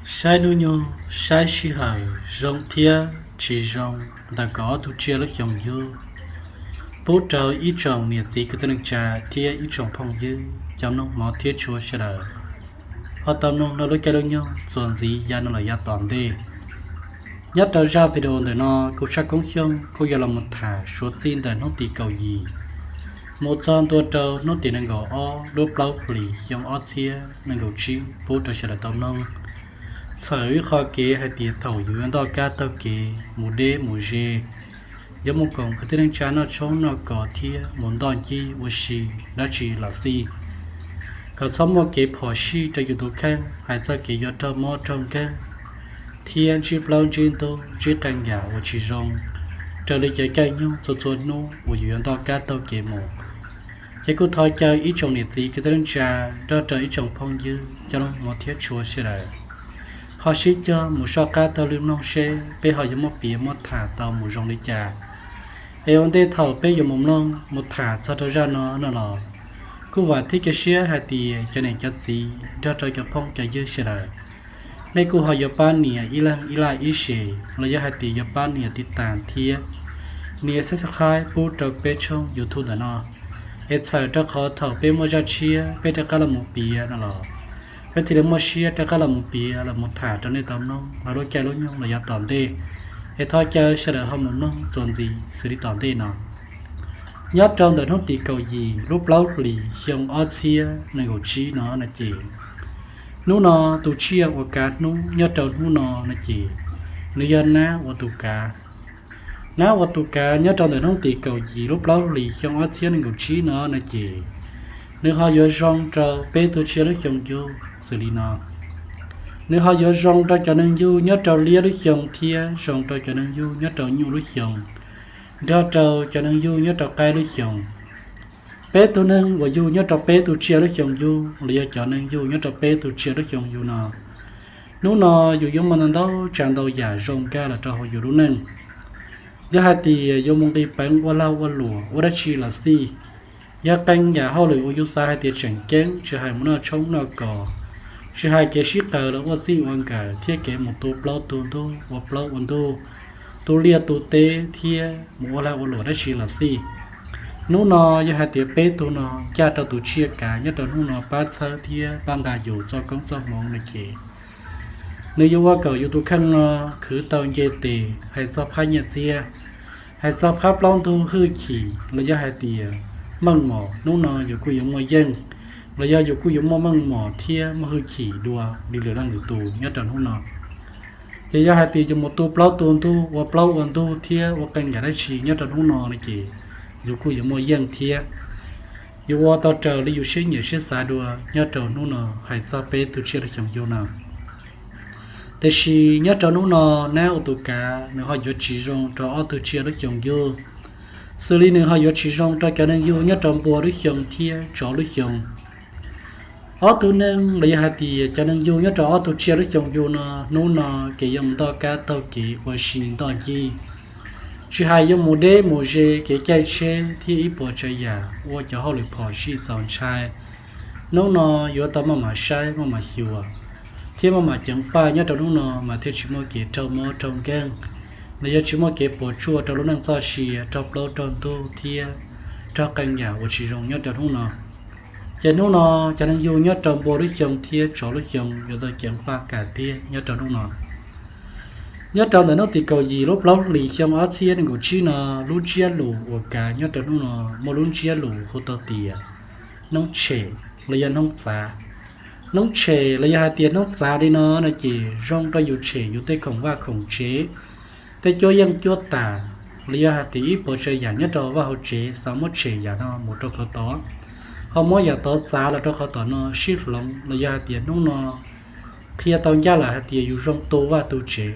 Saib hnub nyoog, saib sij hawm zoo thiab tsis zoo ntawm kaum ob tug tsiaj lub xyoo yug, pub rau ib tsoom niam txiv kwv tij neej tsa thiab ib tsoom phooj ywg cov mloog hmov thiab tshua sawv daws ho tau mloog rau lub caij lub nyoog txuas ntxiv yav no los yav tom ntej. Nyob rau zaj video ntawm no, kuv Tshaj Koob Xyooj kuj yuav los mus tham suav txij ntawm hnub tim kaum yim mus txog ntua rau hnub tim nees nkaum ob lub plaub hlis xyoo ob txhiab nees nkaum tsib pub rau sawv daws tau mloog. Txhawm ib qho kev hais tias thaum yus yuav ntoj kab taug kev mus deb mus ze, yuav mus koom kwv tij neej tsa noj tshoob noj kos thiab mus ntoj ncig ua si dab tsi los xij, kom txhob muaj kev phom sij rau yus tus kheej hais txog kev yuav raug mob raug nkeeg thiab ntsib plaub ntsib ntug ntsib qee yam uas tsis zoo raws li cov caij nyoog txhua txhua hnub uas yus yuav ntoj kab taug kev mus. Ces kuj thov caw ib tsoom niam txiv kwv tij neej tsa nrog rau ib tsoom phooj ywg cov mloog hmov thiab tshua sawv daws ho sib cog mus soj qab taug lw mloog seb peb ho yuav muab piav muab tham tau mus zoo li cas. Es ua ntej thaum peb yuav mus mloog mus tham txog rau zaj no no los, kuj vam thiab cia siab hais tias cov niam cov txiv nrog rau cov phooj cov ywg sawv daws, nej kuj ho yuav pab nias ib leeg ib laj ib se, los yog hais tias yuav pab nias tiv tas thiab nias subscribe pub rau peb tshooj YouTube ntawm no. Es txhawm rau qhov thaum peb muaj zaj tshiab peb rov qab los mus piav no los, peb thiaj li muaj siab rov qab los mus piav los mus tham rau nej tau mloog los lub caij lub nyoog los yav tom ntej. Es thov caw sawv daws ho mus mloog txuas ntxiv xws li tom ntej no. Nyob rau ntawm hnub tim kaum yim lub plaub hlis xyoo ob txhiab nees nkaum tsib no no ces, hnub no tus tsiaj uas kav hnub nyob rau hnub no no ces nws yog nab ua tus kav. Nab ua tus kav nyob rau ntawm hnub tim kaum yim lub plaub hlis xyoo ob txhiab nees nkaum tsib no no ces, nws ho yuav zoo rau peb tug tsiaj lub xyoo yug xws li no. Nws ho yuav zoo rau cov neeg yug nyob rau liab lub xyoo thiab zoo rau cov neeg yug nyob rau nyuj lub xyoo, nrog rau cov neeg yug nyob rau qaib lub xyoo. Peb tug neeg uas yug nyob rau peb tug tsiaj lub xyoo yug los yog cov neeg yug nyob rau peb tug tsiaj lub xyoo yug no, hnub no yus yuav muaj ntau ntau tsav ntau yam zoo nkauj los rau hauv yus lub neej. Yog hais tias yuav mus nqis peev ua lag ua luam ua dab tsi los xij, yog qee yam hauj lwm uas yus xav hais tias tseem ceeb, tsis hais mus noj tshoob noj kos, tsis hais kev sib qaws los ua txij ua nkawm thiab kev mus tu plaub tu ntug ua plaub ua ntug, tu liaj tu teb thiab mus ua lag ua luam dab tsi los xij, hnub no yog hais tias peb tug no ncaj rau tus tsiaj kav nyob rau hnub no pab txhawb thiab pab nqa yus txoj koob txoj hmoov no ces, nws yuav ua kom yus tus kheej no khwv tau nce tes hais txog phab nyiaj txiag, hais txog phab plaub ntug hwj chim los yog hais tias meej mom, hnub no yus kuj yuav muaj yeej, los yog yus kuj yuav muaj meej mom thiab muaj hwj chim dua li lwm leej lwm tus nyob rau hnub no. Ces yog hais tias yus mus tu plaub tu ntug ua plaub ua ntug thiab ua qee yam dab tsi nyob rau hnub no no ces yus kuj yuav muaj yeej thiab yuav ua tau raws li yus siab nyiam siab xav dua nyob rau hnub no hais txog peb tug tsiaj lub xyoo yug no. Tiam sis nyob rau hnub no, nab ua tus kav nws ho yuav tsis zoo rau ob tug tsiaj lub xyoo yug, xws li nws ho yuav tsis zoo rau cov neeg yug nyob rau npua lub xyoo thiab tsov lub xyoo. Ob tug neeg los yog hais tias cov neeg yug nyob rau ob tug tsiaj lub xyoo yug no, hnub no kev yuav mus ntoj kab taug kev ua si ntoj ncig, tsis hais yuav mus deb mus ze, kev caij tsheb thiab ib puas tsav yam ua cov hauj lwm phom sij txaus ntshai, hnub no yuav tau maj mam saib maj mam xyuas thiab maj mam ceev faj nyob rau hnub no mas thiaj tsis muaj kev raug mob raug nkeeg, los yog tsis muaj kev puas tsuaj rau lub neej txoj sia, raug plaub raug ntug thiab raug qee yam uas tsis zoo nyob rau hnub no. Ces hnub no cov neeg yug nyob rau npua lub xyoo thiab tsov lub xyoo yuav tau ceev faj kam tiag nyob rau hnub no. Nyob rau ntawm hnub tim kaum yim lub plaub hlis xyoo ob txhiab nees nkaum tsib no, lub ntsiab lus uas kav nyob rau hnub no muaj lub ntsiab lus hu tau tias hnub tshem los yog hnub txav. Hnub tshem los yog hais tias hnub txav li no no ces zoo rau yus tshem yus tej khoom vaj khoom tsev, tej cuab yeej cuab tam, los yog hais tias ib puas tsav yam nyob rau vaj hauv tsev xav muab tshem yam no mus rau qhov tod, ho muab yam tod txav los rau qhov tom no sib hloov, los yog hais tias hnub no qhia tau ncaj lawm hais tias yus zoo tu vaj tu tsev,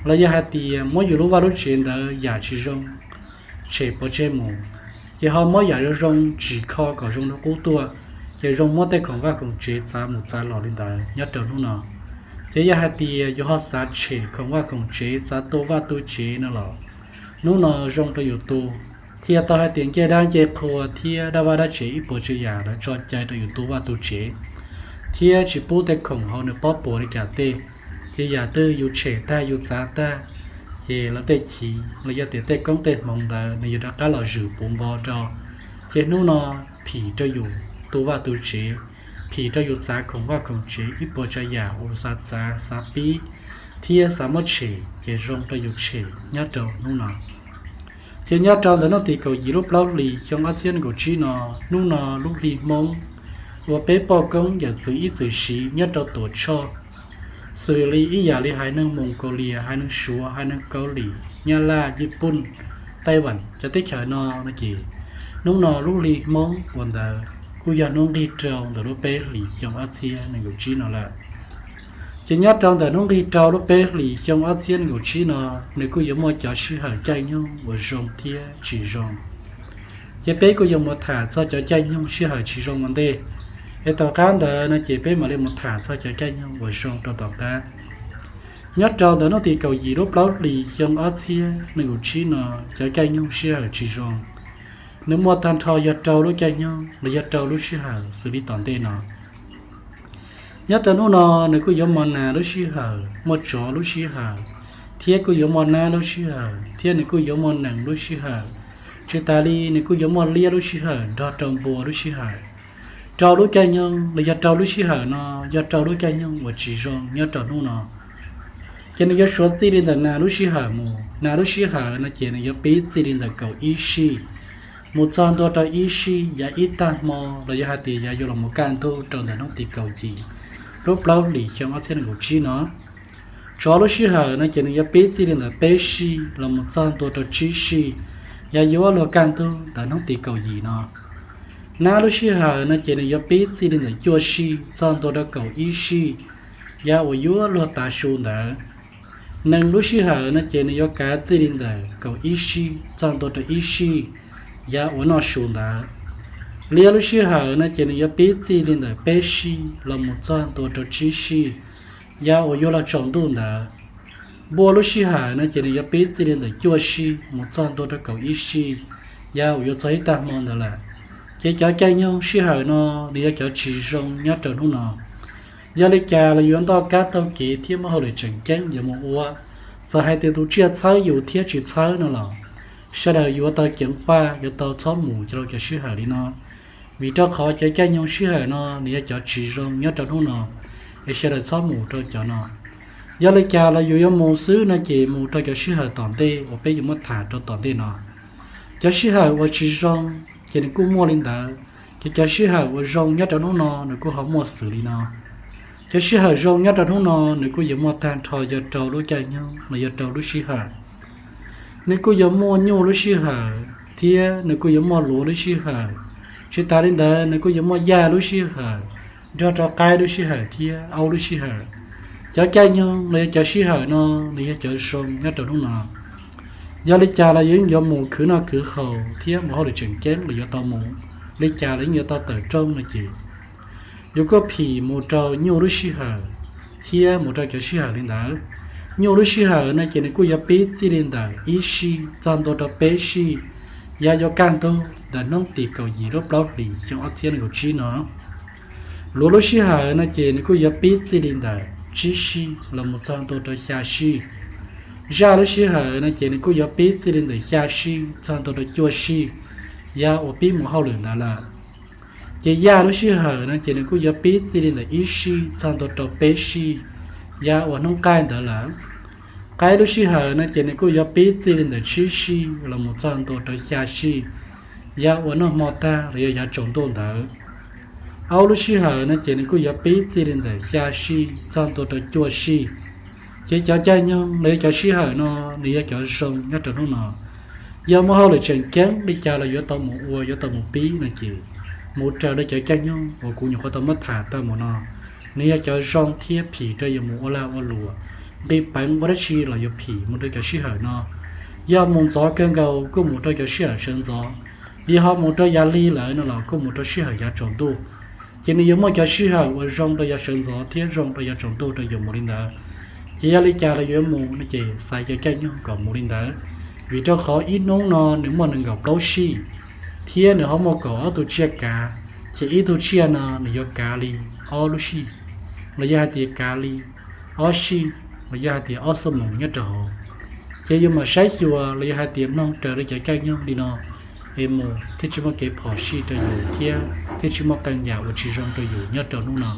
los yog hais tias muab yus lub vaj lub tsev ntawd yam tsis zoo tshem pov tseg mus, ces ho muab yam zoo zoo tsim kho kom zoo rau qub tuaj, ces zoo muab tej khoom vaj khoom tsev txav mus txav los li ntawd nyob rau hnub no. Ces yog hais tias yus ho xav tshem khoom vaj khoom tsev, xav tu vaj tu tsev no los, hnub no zoo rau yus tu. Qhia tau hais tias ncej dab ncej qhua thiab dab vaj dab tsev ib puas tsav yam lawv tso cai rau yus tu vaj tu tsev, thiab tsis pub tej khoom hauv nws pob puas li cas tej. Ces yam twg yus tshem tag yus txav tag, ces lawv tej chiv los yog tias tej koob tej hmoov ntawd nws yuav rov qab los zwm puv npo rau. Ces hnub no phim rau yus tu vaj tu tsev, phim rau yus txav khoom vaj khoom tsev ib puas tsav yam uas xav txav xav pib thiab xav muab tshem ces zoo rau yus tshem nyob rau hnub no. Ces nyob rau ntawm hnub tim kaum yim lub plaub hlis xyoo ob txhiab nees nkaum tsib no, hnub no lub hli Hmoob uas peb poj koob yawm txwv ib txwm siv nyob rau Tuam Tshoj, xws li ib yam li haiv neeg Moos Kaus Lias, haiv neeg Suav, haiv neeg Kaus Lim, Nyab Laj, Yiv Pooj, Taiv Vam cov teb chaws no no ces hnub no lub hli Hmoob uas ntawd kuj yog hnub nqig rau ntawm lub peb hlis xyoo ob txhiab nees nkaum tsib no lawm. Ces nyob rau ntawm hnub nqig rau lub peb hlis xyoo ob txhiab nees nkaum tsib no, nws kuj yuav muaj cov sij hawm caij nyoog uas zoo thiab tsis zoo. Ces peb kuj yuav mus tham txog cov caij nyoog sij hawm tsis zoo ua ntej, es tom qab ntawd no ces peb mam li mus tham txog cov caij nyoog uas zoo rau tom qab. Nyob rau ntawm hnub tim kaum yim lub plaub hlis xyoo ob txhiab nees nkaum tsib no, cov caij nyoog sij hawm tsis zoo nws muaj tag nrho yog rau lub caij nyoog los yog rau lub sij hawm xws li tom ntej no. Nyob rau hnub no nws kuj yuav muaj nas lub sij hawm, muaj tsov lub sij hawm, thiab kuj yuav muaj nab lub sij hawm, thiab nws kuj yuav muaj nees lub sij hawm, tsis tas li nws kuj yuav muaj liab lub sij hawm nrog rau npua lub sij hawm. Rau lub caij nyoog los yog rau lub sij hawm no yog rau lub caij nyoog uas tsis zoo nyob rau hnub no. Ces nws yuav suav txij li ntawm nas lub sij hawm mus, nas lub sij hawm no ces nws yuav pib txij li ntawm kaum ib sij mus txog ntua rau ib sij yav ib tag hmo los yog hais tias yav yuav los mus kaj ntug rau ntawm hnub tim kaum yim lub plaub hlis xyoo ob txhiab nees nkaum tsib no. Tsov lub sij hawm no ces nws yuav pib txij li ntawm peb sij los mus txog ntua rau tsib sij yav yuav luag kaj ntug ntawm hnub tim kaum yim no. Nab lub sij hawm no ces nws yuav pib txij li ntawm cuaj sij txog ntua rau kaum ib sij yav uas yuav luag tav su ntawd. Nees lub sij hawm no ces nws yuav kav txij li ntawm kaum ib sij txog ntua rau ib sij yav uas noj su ntawd. Liab lub sij hawm no ces nws yuav pib txij li ntawm peb sij los mus txog ntua rau tsib sij yav uas yuav luag tsaus ntuj ntawd. Npua lub sij hawm no ces nws yuav pib txij li ntawm cuaj sij mus txog ntua rau kaum ib sij yav uas yuav txog ib tag hmo ntawd lawm. Ces cov caij nyoog sij hawm no nws yog cov tsis zoo nyob rau hnub no. Yog li cas los yuav ntoj kab taug kev thiab muaj hauj lwm tseem ceeb yuav mus ua, txawm hais tias tus tsiaj txhawb yus thiab tsis txhawb no los sawv daws yuav tau ceev faj, yuav tau txhob mus rau cov sij hawm li no. Vim rau qhov cov caij nyoog sij hawm no nws yog cov tsis zoo nyob rau hnub no, es sawv daws txhob mus rau cov no. Yog li cas los yus yuav mus xwb no ces mus rau cov sij hawm tom ntej uas peb yuav muab tham rau tom ntej no. Cov sij hawm uas tsis zoo ces nws kuj muaj li ntawd, ces cov sij hawm uas zoo nyob rau hnub no nws kuj ho muaj xws li no. Cov sij hawm zoo nyob rau hnub no nws kuj yuav muaj tag nrho yog rau lub caij nyoog los yog rau lub sij hawm. Nws kuj yuav muaj nyuj lub sij hawm, thiab nws kuj yuav muaj luav lub sij hawm. Tsis tas li ntawd nws kuj yuav muaj yaj lub sij hawm, nrog rau qaib lub sij hawm thiab aub lub sij hawm. Cov caij nyoog los yog cov sij hawm no nws yog cov zoo nyob rau hnub no. Yog li cas los yus yeej yuav mus khwv noj khwv haus thiab mus hauj lwm tseem ceeb los yuav tau mus, li cas los yeej yuav tau tawm rooj no ces yus kuj phim mus rau nyuj lub sij hawm thiab mus rau cov sij hawm li ntawd. Nyuj lub sij hawm no ces nws kuj yuav pib txij li ntawm ib sij txog ntua rau peb sij yav yuav kaj ntug ntawm hnub tim kaum yim lub plaub hlis xyoo ob txhiab nees nkaum tsib no. Luav lub sij hawm no ces nws kuj yuav pib txij li ntawm tsib sij los mus txog ntua rau xya sij. Zaj lub sij hawm no ces nws kuj yuav pib txij li ntawm xya sij txog ntua rau cuaj sij yav uas pib mus hauj lwm ntawd lawm. Ces yaj lub sij hawm no ces nws kuj yuav pib txij li ntawm ib sij txog ntua rau peb sij yav uas hnub qaij ntawd lawm. Qaib lub sij hawm no ces nws kuj yuav pib txij li ntawm tsib sij los mus txog ntua rau xya sij yav uas noj hmo tag los yog yav tsaus ntuj ntawd. Aub lub sij hawm no ces nws kuj yuav pib txij li ntawm xya sij txog ntua rau cuaj sij. Ces cov caij nyoog los yog cov sij hawm no nws yog cov zoo nyob rau hnub no. Yog muaj hauj lwm tseem ceeb li cas los yuav tau mus ua yuav tau mus pib no ces mus raws li cov caij nyoog uas kuv nyuam qhuav tau muab tham tau mus no, nws yog cov zoo thiab phim rau yus mus ua lag ua luam, nqis peev ua dab tsi los yuav phim mus rau cov sij hawm no. Yog mus ntxov kawg nkaus kuj mus rau cov sij hawm sawv ntxov, yog ho mus rau yav lig lawm no los kuj mus rau sij hawm yav tsaus ntuj. Ces nws yuav muaj cov sij hawm uas zoo rau yav sawv ntxov thiab zoo rau yav tsaus ntuj rau yus mus li ntawd. Ces yog li cas los yuav mus no ces xaiv cov caij nyoog kom mus li ntawd, vim rau qhov ib hnub no nws muaj nees nkaum plaub sij, thiab nws ho muaj kaum ob tug tsiaj kav, ces ib tug tsiaj no nws yuav kav li ob lub sij, los yog hais tias kav li ob sij, los yog hais tias ob xuab moos nyob rau hauv. Ces yus mam saib xyuas los yog hais tias mloog raws li cov caij nyoog li no es mus thiaj tsis muaj kev phom sij rau yus thiab thiaj tsis muaj qee yam uas tsis zoo rau yus nyob rau hnub no.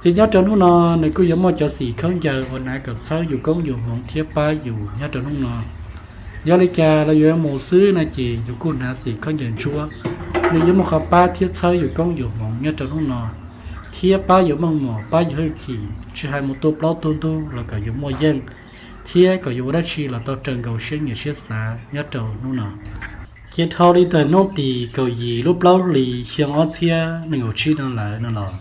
Ces nyob rau hnub no nws kuj yuav muaj cov xim khaub ncaws uas hnav kom txhawb yus koob yus hmoov thiab pab yus nyob rau hnub no. Yog li cas los yus yuav mus xwb no ces yus kuj hnav xim khaub ncaws ntsuab, nws yuav muaj qhov pab thiab txhawb yus koob yus hmoov nyob rau hnub no, thiab pab yus meej mom pab yus hwj chim tsis hais mus tu plaub tu ntug los kom yus muaj yeej, thiab kom yus ua dab tsi los tau raws nkaus siab nyiam siab xav nyob rau hnub no. Ces dhau li tawm hnub tim kaum yim lub plaub hlis xyoo ob txhiab nees nkaum tsib no lawm no los,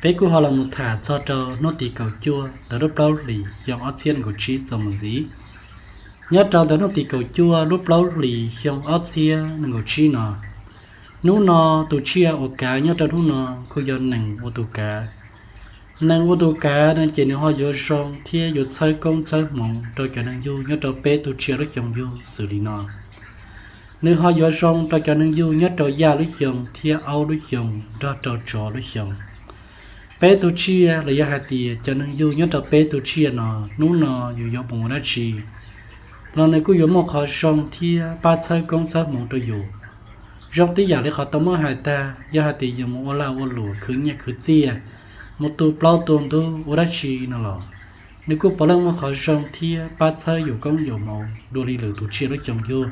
peb kuj ho los mus tham txog rau hnub tim kaum cuaj ntawm lub plaub hlis xyoo ob txhiab nees nkaum tsib txuas mus ntxiv. Nyob rau ntawm hnub tim kaum cuaj lub plaub hlis xyoo ob txhiab nees nkaum tsib no, hnub no tus tsiaj uas kav nyob rau hnub no kuj yog nees ua tus kav. Nees ua tus kav no ces nws ho yuav zoo thiab yuav txhawb koob txhawb hmoov rau cov neeg yug nyob rau peb tug tsiaj lub xyoo yug xws li no. Nws ho yuav zoo rau cov neeg yug nyob rau yaj lub xyoo thiab aub lub xyoo nrog rau tsov lub xyoo. Peb tug tsiaj los yog hais tias cov neeg yug nyob rau peb tug tsiaj no, hnub no yus yuav mus ua dab tsi los nws kuj yuav muaj qhov zoo thiab pab txhawb koob txhawb hmoov rau yus. Zoo tib yam li qhov tau muab hais tag, yog hais tias yus mus ua lag ua luam khwv nyiaj khwv txiaj, mus tu plaub tu ntug ua dab tsi no los, nws kuj puav leej muaj qhov zoo thiab pab txhawb yus koob yus hmoov dua li lwm tus tsiaj lub xyoo yug.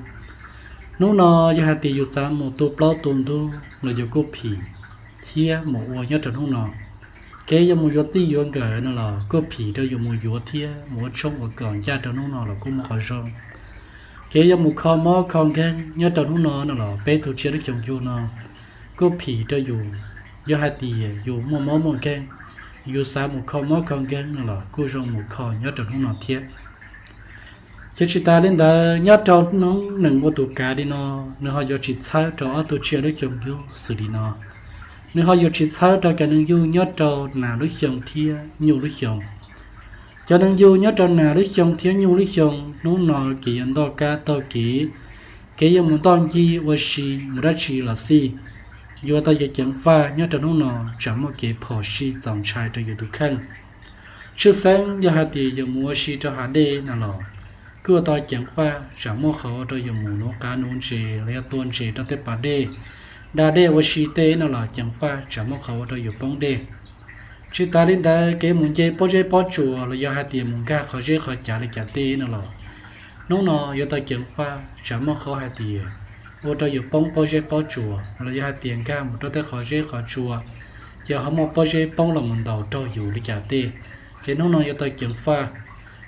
Hnub no yog hais tias yus xav mus tu plaub tu ntug los yus kuj phim thiab mus ua nyob rau hnub no. Kev yuav mus yuav txij yuav nkawm no los kuj phim rau yus mus yuav thiab mus ua tshoob ua kos ncaj rau hnub no los kuj muaj qhov zoo. Kev yuav mus kho mob kho nkeeg nyob rau hnub no no los peb tug tsiaj lub xyoo yug no kuj phim rau yus. Yog hais tias yus muaj mob muaj nkeeg, yus xav mus kho mob kho nkeeg no los kuj zoo mus kho nyob rau hnub no thiab. Ces tsis tas li ntawd, nyob rau hnub nees ua tus kav li no, nws ho yuav tsis txhawb rau ob tug tsiaj lub xyoo yug xws li no. Nws ho yuav tsis txhawb rau cov neeg yug nyob rau nas lub xyoo thiab nyuj lub xyoo. Cov neeg yug nyob rau nas lub xyoo thiab nyuj lub xyoo hnub no kev yuav ntoj kab taug kev, kev yuav mus ntoj ncig ua si mus dab tsi los xij, yuav tau ceev faj nyob rau hnub no, tsam muaj kev phom sij txaus ntshai rau yus tus kheej. Tshwj xeeb yog hais tias yus mus ua si rau hav dej no los kuj ua tau ceev faj, tsam muaj qhov ua rau yus mus nuv qav nuv ntses los yog tua ntses rau tej pas dej, da dej ua si tej no los ceev faj, tsam muaj qhov ua rau yus poob dej. Tsis tas li ntawd, kev mus nce pob zeb pob tsuas los yog hais tias mus nkag qhov zeb qhov cav li cas tej no los hnub no yuav tau ceev faj, tsam muaj qhov hais tias ua rau yus poob pob zeb pob tsuas los yog hais tias nkag mus rau tej qhov zeb qhov tsua, ces ho muaj pob zeb poob los mus ntaus raug yus li cas tej, ces hnub no yuav tau ceev faj.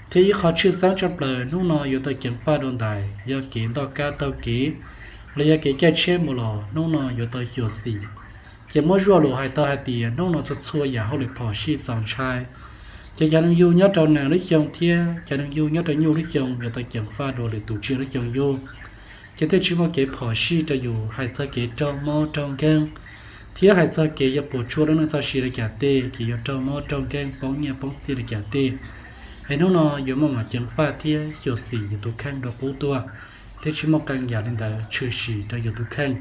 Thiab ib qho tshwj xeeb tshaj plaws hnub no yuav tau ceev faj dua ntais yog kev ntoj kab taug kev los yog kev caij tsheb mus los hnub no yuav tau xyuam xim. Ces muab zuaj lus hais tau hais tias hnub no txhua txhua yam hauj lwm phom sij txaus ntshai. Ces cov neeg yug nyob rau nas lub xyoo thiab cov neeg yug nyob rau nyuj lub xyoo yuav tau ceev faj dua lwm tus tsiaj lub xyoo yug, ces thiaj tsis muaj kev phom sij rau yus hais txog kev raug mob raug nkeeg, thiab hais txog kev yuav puas tsuaj lub neej txoj sia li cas tej, kev yuav raug mob raug nkeeg poob nyiaj poob txiaj li cas tej. Es hnub no yuav muaj mam ceev faj thiab xyuam xim yus tus kheej dua qub tuaj, thiab tsis muaj qee yam li ntawd tshwm sim rau yus tus kheej.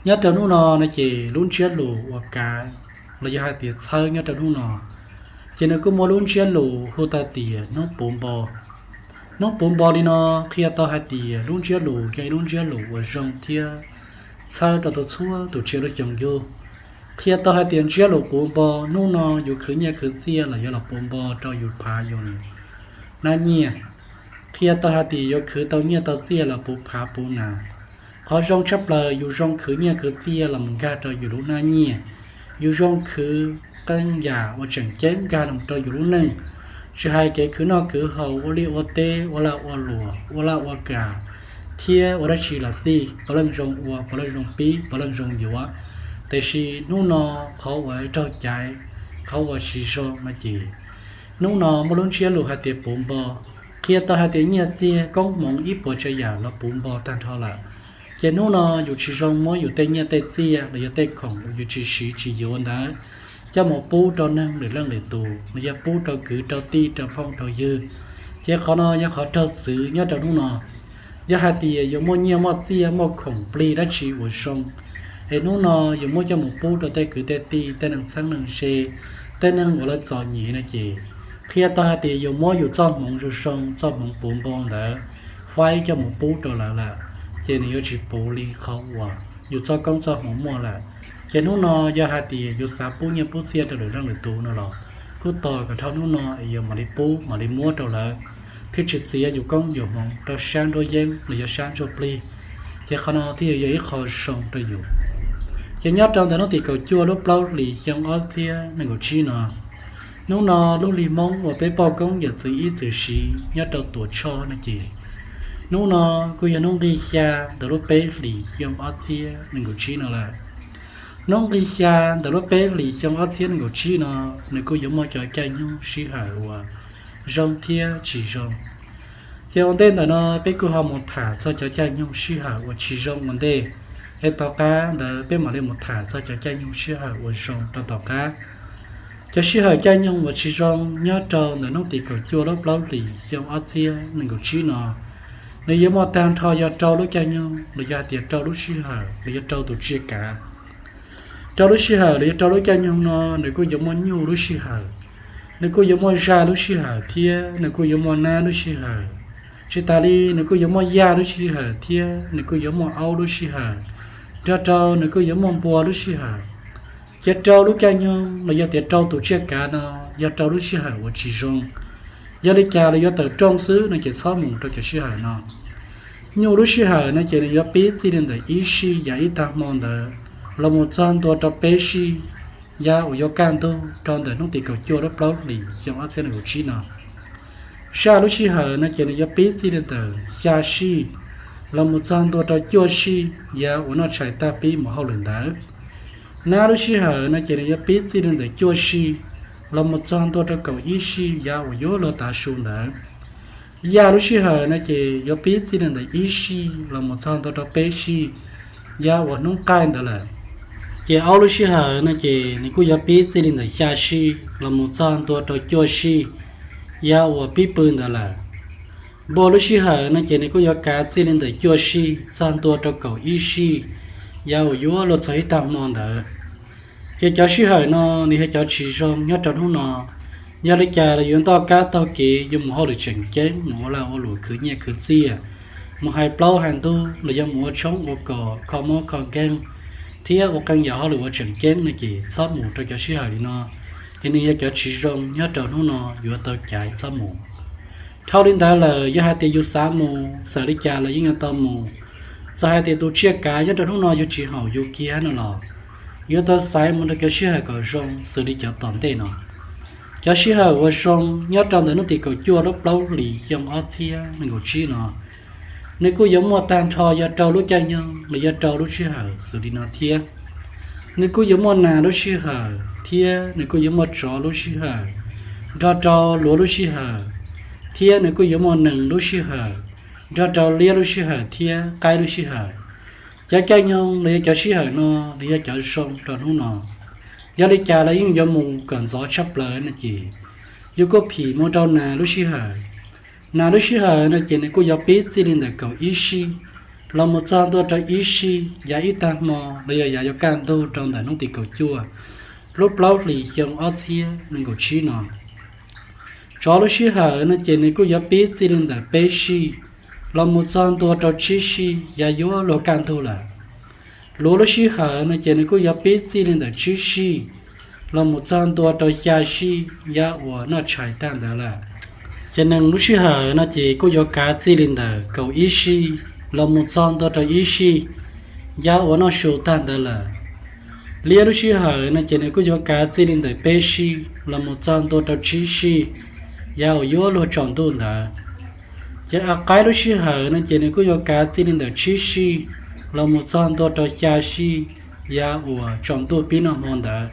Nyob rau hnub no no ces lub ntsiab lus uas kav los yog hais tias txhawb nyob rau hnub no, ces nws kuj muaj lub ntsiab lus hu tau tias hnub puv npo. Hnub puv npo li no qhia tau hais tias lub ntsiab lus yog ib lub ntsiab lus uas zoo thiab txhawb rau tau txhua tus tsiaj lub xyoo yug. Qhia tau hais tias ntsiab lus puv npo hnub no yuav khwv nyiaj khwv txiaj los yuav los puv npo rau yus phav yus nab nyiaj. Qhia tau hais tias yuav khwv tau nyiaj tau txiaj los puv phav puv nas. Qhov zoo tshaj plaws yus zoo khwv nyiaj khwv txiaj los mus nkag rau yus lub nab nyiaj, yus zoo khwv qee yam uas tseem ceeb nkag los rau yus lub neej, tsis hais kev khwv noj khwv haus, ua liaj ua teb, ua lag ua luam, ua laj ua kam, thiab ua dab tsi los xij, puav leej zoo ua, puav leej zoo pib, puav leej zoo yuav. Tiam sis hnub no qhov uas raug caiv, qhov uas tsis zoo no ces hnub no muaj lub ntsiab lus hais tias puv npo, qhia tau hais tias nyiaj txiag koob hmoov ib puas tsav yam los puv npo tag nrho lawm. Ces hnub no yus tsis zoo muab yus tej nyiaj tej txiaj los yog tej khoom uas yus tsis siv tsis yuav ntawd coj mus pub rau neeg lwm leej lwm tus, los yog pub rau kwv rau tij rau phooj rau ywg. Ces qhov no yog qhov raug txwv nyob rau hnub no. Yog hais tias yuav muaj nyiaj muaj txiaj muaj khoom plig dab tsi uas zoo, es hnub no yuav muab coj mus pub rau tej kwv tej tij, tej neeg txheeb neeg ze, tej neeg uas lawv txom nyem no ces qhia tau hais tias yus muab yus txoj hmoov zoo zoo, txoj hmoov puv npo ntawd faib coj mus pub rau lawv lawm, ces nws yuav tsis puv li qhov uas yus txoj koob txoj hmoov muaj lawm. Ces hnub no yog hais tias yus xav pub nyiaj pub txiaj rau lwm leej lwm tus no los kuj tos kom dhau hnub no es yus mam li pub mam li muab rau lawv, thiaj tsis txiav yus koob yus hmoov rau sab nruab yeeb los yog sab ntsuj plig, ces qhov no thiaj yog ib qho zoo rau yus. Ces nyob rau ntawm hnub tim kaum cuaj lub plaub hlis xyoo ob txhiab nees nkaum tsib no, hnub no lub hli Hmoob uas peb poj koob yawm txwv ib txwm siv nyob rau Tuam Tshoj no ces hnub no kuj yog hnub nqig xya ntawm lub peb hlis xyoo ob txhiab nees nkaum tsib no lawm. Hnub nqig xya ntawm lub peb hlis xyoo ob txhiab nees nkaum tsib no, nws kuj yuav muaj cov caij nyoog sij hawm uas zoo thiab tsis zoo. Ces ua ntej ntawm no peb kuj ho mus tham txog cov caij nyoog sij hawm uas tsis zoo ua ntej, es tom qab ntawd peb mam li mus tham txog cov caij nyoog sij hawm uas zoo rau tom qab. Cov sij hawm caij nyoog uas tsis zoo nyob rau ntawm hnub tim kaum cuaj lub plaub hlis xyoo ob txhiab nees nkaum tsib no, nws yuav muaj tag nrho yog rau lub caij nyoog los yog hais tias rau lub sij hawm los yog rau tus tsiaj kav. Rau lub sij hawm los yog rau lub caij nyoog no, nws kuj yuav muaj nyuj lub sij hawm, nws kuj yuav muaj zaj lub sij hawm thiab nws kuj yuav muaj nab lub sij hawm. Tsis tas li, nws kuj yuav muaj yaj lub sij hawm thiab nws kuj yuav muaj aub lub sij hawm, nrog rau nws kuj yuav muaj npua lub sij hawm. Ces rau lub caij nyoog los yog tias rau tus tsiaj kav no, yog rau lub sij hawm uas tsis zoo. Yog li cas los yuav tawm rooj xwb no ces txhob mus rau cov sij hawm no. Nyuj lub sij hawm no ces nws yuav pib txij li ntawm ib sij yav ib tag hmo ntawd los mus txog ntua rau peb sij yav uas yuav kaj ntug rau ntawm hnub tim kaum cuaj lub plaub hlis xyoo ob txhiab nees nkaum tsib no. Zaj lub sij hawm no ces nws yuav pib txij li ntawm xya sij los mus txog ntua rau cuaj sij yav uas noj tshais tag pib mus hauj lwm ntawd. Nab lub sij hawm no ces nws yuav pib txij li ntawm cuaj sij los mus txog ntua rau kaum ib sij yav uas yuav luag tav su ntawd. Yaj lub sij hawm no ces yuav pib txij li ntawm ib sij los mus txog ntua rau peb sij yav uas hnub qaij ntawd lawm. Ces aub lub sij hawm no ces nws kuj yuav pib txij li ntawm xya sij los mus txog ntua rau cuaj sij yav uas pib pw ntawd lawm. Npua lub sij hawm no ces nws kuj yuav kav txij li ntawm cuaj sij txog ntua rau kaum ib sij yav uas yuav luag txog ib tag hmo ntawd. Ces cov sij hawm no nws yog cov tsis zoo nyob rau hnub no. Yog li cas los yuav ntoj kab taug kev yuav mus hauj lwm tseem ceeb, mus ua lag ua luam khwv nyiaj khwv txiaj, mus hais plaub hais ntug los yog mus ua tshoob ua kos kho mob kho nkeeg thiab ua qee yam hauj lwm uas tseem ceeb no ces txhob mus rau cov sij hawm li no. Ces nws yog cov tsis zoo nyob rau hnub no yuav tau caiv txhob mus. Dhau li ntawd lawm yog hais tias yus xav mus, xav li cas los yeej yuav tau mus. Txawm hais tias tus tsiaj kav nyob rau hnub no yuav tsis haum yus kiag no los yuav tau xaiv mus rau cov sij hawm kom zoo xws li cov tom ntej no. Cov sij hawm uas zoo nyob rau ntawm hnub tim kaum cuaj lub plaub hlis xyoo ob txhiab nees nkaum tsib no, nws kuj yuav muaj tag nrho yog rau lub caij nyoog los yog rau lub sij hawm xws li no thiab. Nws kuj yuav muaj nas lub sij hawm thiab nws kuj yuav muaj tsov lub sij hawm, nrog rau luav lub sij hawm, thiab nws kuj yuav muaj nees lub sij hawm, nrog rau liab lub sij hawm thiab qaib lub sij hawm. Cov caij nyoog los yog cov sij hawm no nws yog cov zoo rau hnub no. Yog li cas los yeej yuav mus kom ntxov tshaj plaws no ces yus kuj phim mus rau nas lub sij hawm. Nas lub sij hawm no ces nws kuj yuav pib txij li ntawm kaum ib sij los mus txog ntua rau ib sij yav ib tag hmo los yog yav yuav kaj ntug rau ntawm hnub tim kaum cuaj lub plaub hlis xyoo ob txhiab nees nkaum tsib no. Tsov lub sij hawm no ces nws kuj yuav pib txij li ntawm peb sij los mus txog ntua rau tsib sij yav yuav luag kaj ntug lawm. Luav lub sij hawm no ces nws kuj yuav pib txij li ntawm tsib sij los mus txog ntua rau xya sij yav uas noj tshais tag ntawd lawm. Ces nees lub sij hawm no ces kuj yuav kav txij li ntawm kaum ib sij los mus txog ntua rau ib sij yav uas noj su tag ntawd lawm. Liab lub sij hawm no ces nws kuj yuav kav txij li ntawm peb sij los mus txog ntua rau tsib sij yav uas yuav luag tsaus ntuj ntawd. Ces a qaib lub sij hawm no ces nws kuj yuav kav txij li ntawm tsib sij los mus txog ntua rau xya sij yav uas tsaus ntuj pib noj hmo ntawd.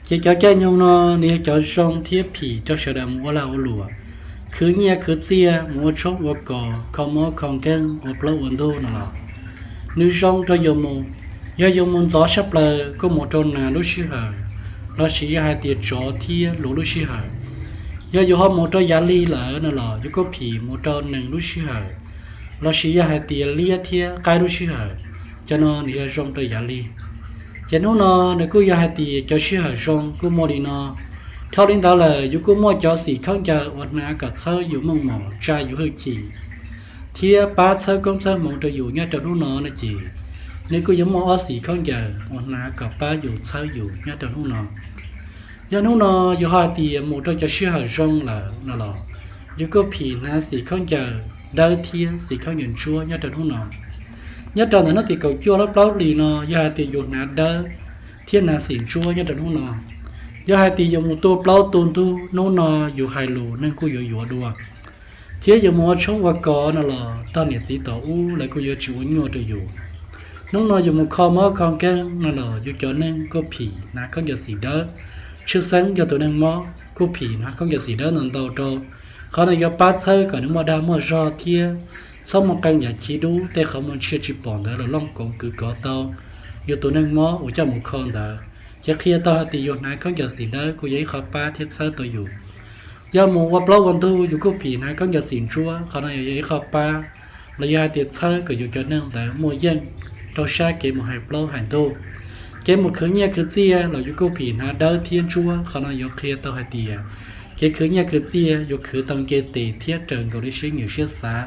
Ces cov caij nyoog no nws yog cov zoo thiab phim rau sawv daws mus ua lag ua luam, khwv nyiaj khwv txiaj, mus ua tshoob ua kos, kho mob kho nkeeg, ua plaub ua ntug no los nws zoo rau yus mus. Yog yus mus ntxov tshaj plaws kuj mus rau nas lub sij hawm, lossis yog hais tias tsov thiab luav lub sij hawm. Yog yus ho mus rau yav li lawm no los yus kuj phim mus rau nees lub sij hawm, lossis yog hais tias liab thiab qaib lub sij hawm. Cov no nws yog zoo rau yav li. Ces hnub no nws kuj yog hais tias cov sij hawm zoo kuj muaj li no. Dhau li ntawd lawm yus kuj muaj cov xim khaub ncaws uas hnav kom txhawb yus meej mom, tsa yus hwj chim, thiab pab txhawb koob txhawb hmoov rau yus nyob rau hnub no no ces, nws kuj yuav muaj ob xim khaub ncaws uas hnav kom pab yus txhawb yus nyob rau hnub no. Yog hnub no yus ho hais tias mus rau cov sij hawm zoo lawm no los, yus kuj phim hnav xim khaub ncaws dawb thiab xim khaub ncaws ntsuab nyob rau hnub no. Nyob rau ntawm hnub tim kaum cuaj lub plaub hlis no, yog hais tias yus hnav dawb thiab hnav xim ntsuab nyob rau hnub no, yog hais tias yus mus tu plaub tu ntug, hnub no yus hais lus neeg kuj yuav yuav dua, thiab yus mus ua tshoob ua kos no los tog niam txiv tom ub lawv kuj yuav tsis ua nyuaj rau yus. Hnub no yus mus kho mob kho nkeeg no los yus cov neeg kuj phim hnav khaub ncaws xim dawb, tshwj xeeb yog tus neeg mob kuj phim hnav khaub ncaws xim dawb ntau ntau rau. Qhov no yuav pab txhawb kom nws muaj dag muaj zog thiab txhob muaj qee yam chiv dub, tej qhov muag ntsia tsis pom ntawd los looj koov kwv kov tau yus tus neeg mob uas coj mus kho ntawd. Ces qhia tau hais tias yus hnav khaub ncaws xim dawb kuj yog ib qho pab thiab txhawb tau yus. Yog mus ua plaub ua ntug yus kuj phim hnav khaub ncaws xim ntsuab, qhov no yog ib qho pab los yog hais tias txhawb kom yus cov neeg ntawd muaj yeej rau sab kev mus hais plaub hais ntug. Kev mus khwv nyiaj khwv txiaj los yus kuj phim hnav dawb thiab ntsuab, qhov no yuav qhia tau hais tias kev khwv nyiaj khwv txiaj yuav khwv tau nce tes thiab raws nkaus li siab nyiam siab xav,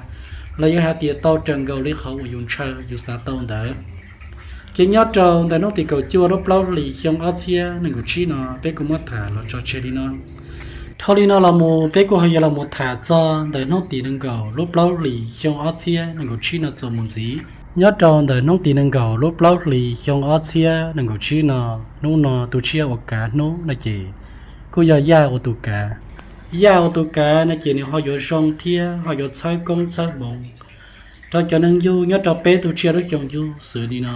los yog hais tias tau raws nkaus li qhov uas yus ntshaw yus xav tau ntawd. Ces nyob rau ntawm hnub tim kaum cuaj lub plaub hlis xyoo ob txhiab nees nkaum tsib no peb kuj muab tham los tso tseg li no. Dhau li no los mus peb kuj ho yuav los mus tham txog ntawm hnub tim nees nkaum lub plaub hlis xyoo ob txhiab nees nkaum tsib no txuas mus ntxiv. Nyob rau ntawm hnub tim nees nkaum lub plaub hlis xyoo ob txhiab nees nkaum tsib no, hnub no tus tsiaj uas kav hnub no ces kuj yog Yaj ua tus kav. Yaj ua tus kav no ces nws ho yuav zoo thiab ho yuav txhawb koob txhawb hmoov rau cov neeg yug nyob rau peb tug tsiaj lub xyoo yug xws li no.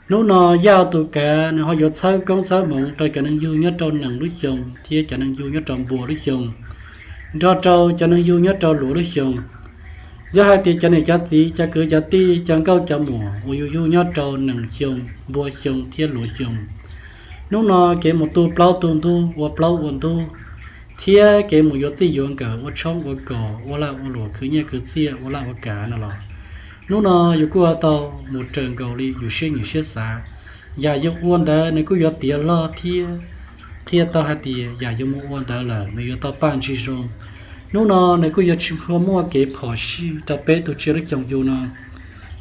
Hnub no Yaj ua tus kav nws ho yuav txhawb koob txhawb hmoov rau cov neeg yug nyob rau nees lub xyoo thiab cov neeg yug nyob rau npua lub xyoo, nrog rau cov neeg yug nyob rau luav lub xyoo. Yog hais tias cov niam cov txiv, cov kwv cov tij, cov nkauj cov muam uas yus yug nyob rau nees xyoo, npua xyoo thiab luav xyoo, hnub no kev mus tu plaub tu ntug, ua plaub ua ntug, thiab kev mus yuav txij yuav nkawm, ua tshoob ua kos, ua lag ua luam, khwv nyiaj khwv txiaj, ua laj ua kav no los, hnub no yus kuj yuav tau mus raws nkaus li yus siab nyiam siab xav. Yam yus ua ntawd nws kuj yuav tiav log thiab qhia tau hais tias yam yus mus ua ntawd lawm nws yuav tau paj ntsis zoo. Hnub no nws kuj yuav tsis muaj kev phom sij rau peb tug tsiaj lub xyoo yug no.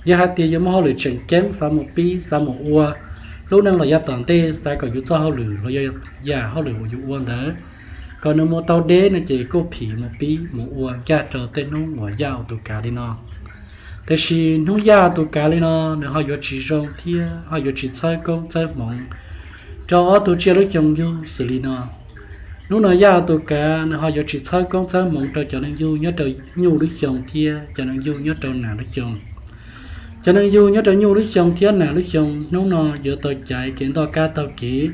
Yog hais tias yus muaj hauj lwm tseem ceeb xav mus pib xav mus ua, lub neej los yav tom ntej xav kom yus txoj hauj lwm los yog yam hauj lwm uas yus ua ntawd kom nws mus tau deb no ces kuj phim mus pib mus ua ncaj rau tej hnub uas Yaj ua tus kav li no. Tiam sis hnub Yaj ua tus kav li no nws ho yuav tsis zoo thiab ho yuav tsis txhawb koob txhawb hmoov rau ob tug tsiaj lub xyoo yug xws li no. Hnub no Yaj ua tus kav nws ho yuav tsis txhawb koob txhawb hmoov rau cov neeg yug nyob rau nyuj lub xyoo thiab cov neeg yug nyob rau nas lub xyoo. Cov neeg yug nyob rau nyuj lub xyoo thiab nas lub xyoo hnub no yuav tau caiv kev ntoj kab taug kev,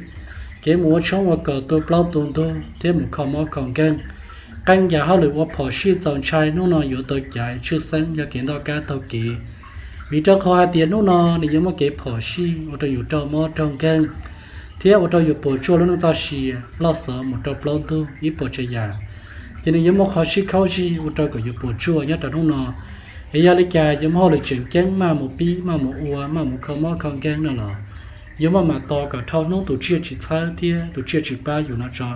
kev mus ua tshoob ua kos, tu plaub tu ntug thiab mus kho mob kho nkeeg. Qee yam hauj lwm ua phom sij txaus ntshai hnub no yuav tau caiv tshwj xeeb yog kev ntoj kab taug kev, vim rau qhov hais tias hnub no nws yuav muaj kev phom sij ua rau yus raug mob raug nkeeg thiab ua rau yus puas tsuaj lub neej txoj sia, loj xov mus rau plaub ntug ib puas tsav yam. Ces nws yuav muaj qhov sib khaub zig ua rau kom yus puas tsuaj nyob rau hnub no. Es yog li cas yus muaj hauj lwm tseem ceeb maj mus pib maj mus ua maj mus kho mob kho nkeeg no los, yus maj mam tos kom dhau hnub tus tsiaj tsis txhawb thiab tus tsiaj tsis pab yus no tso,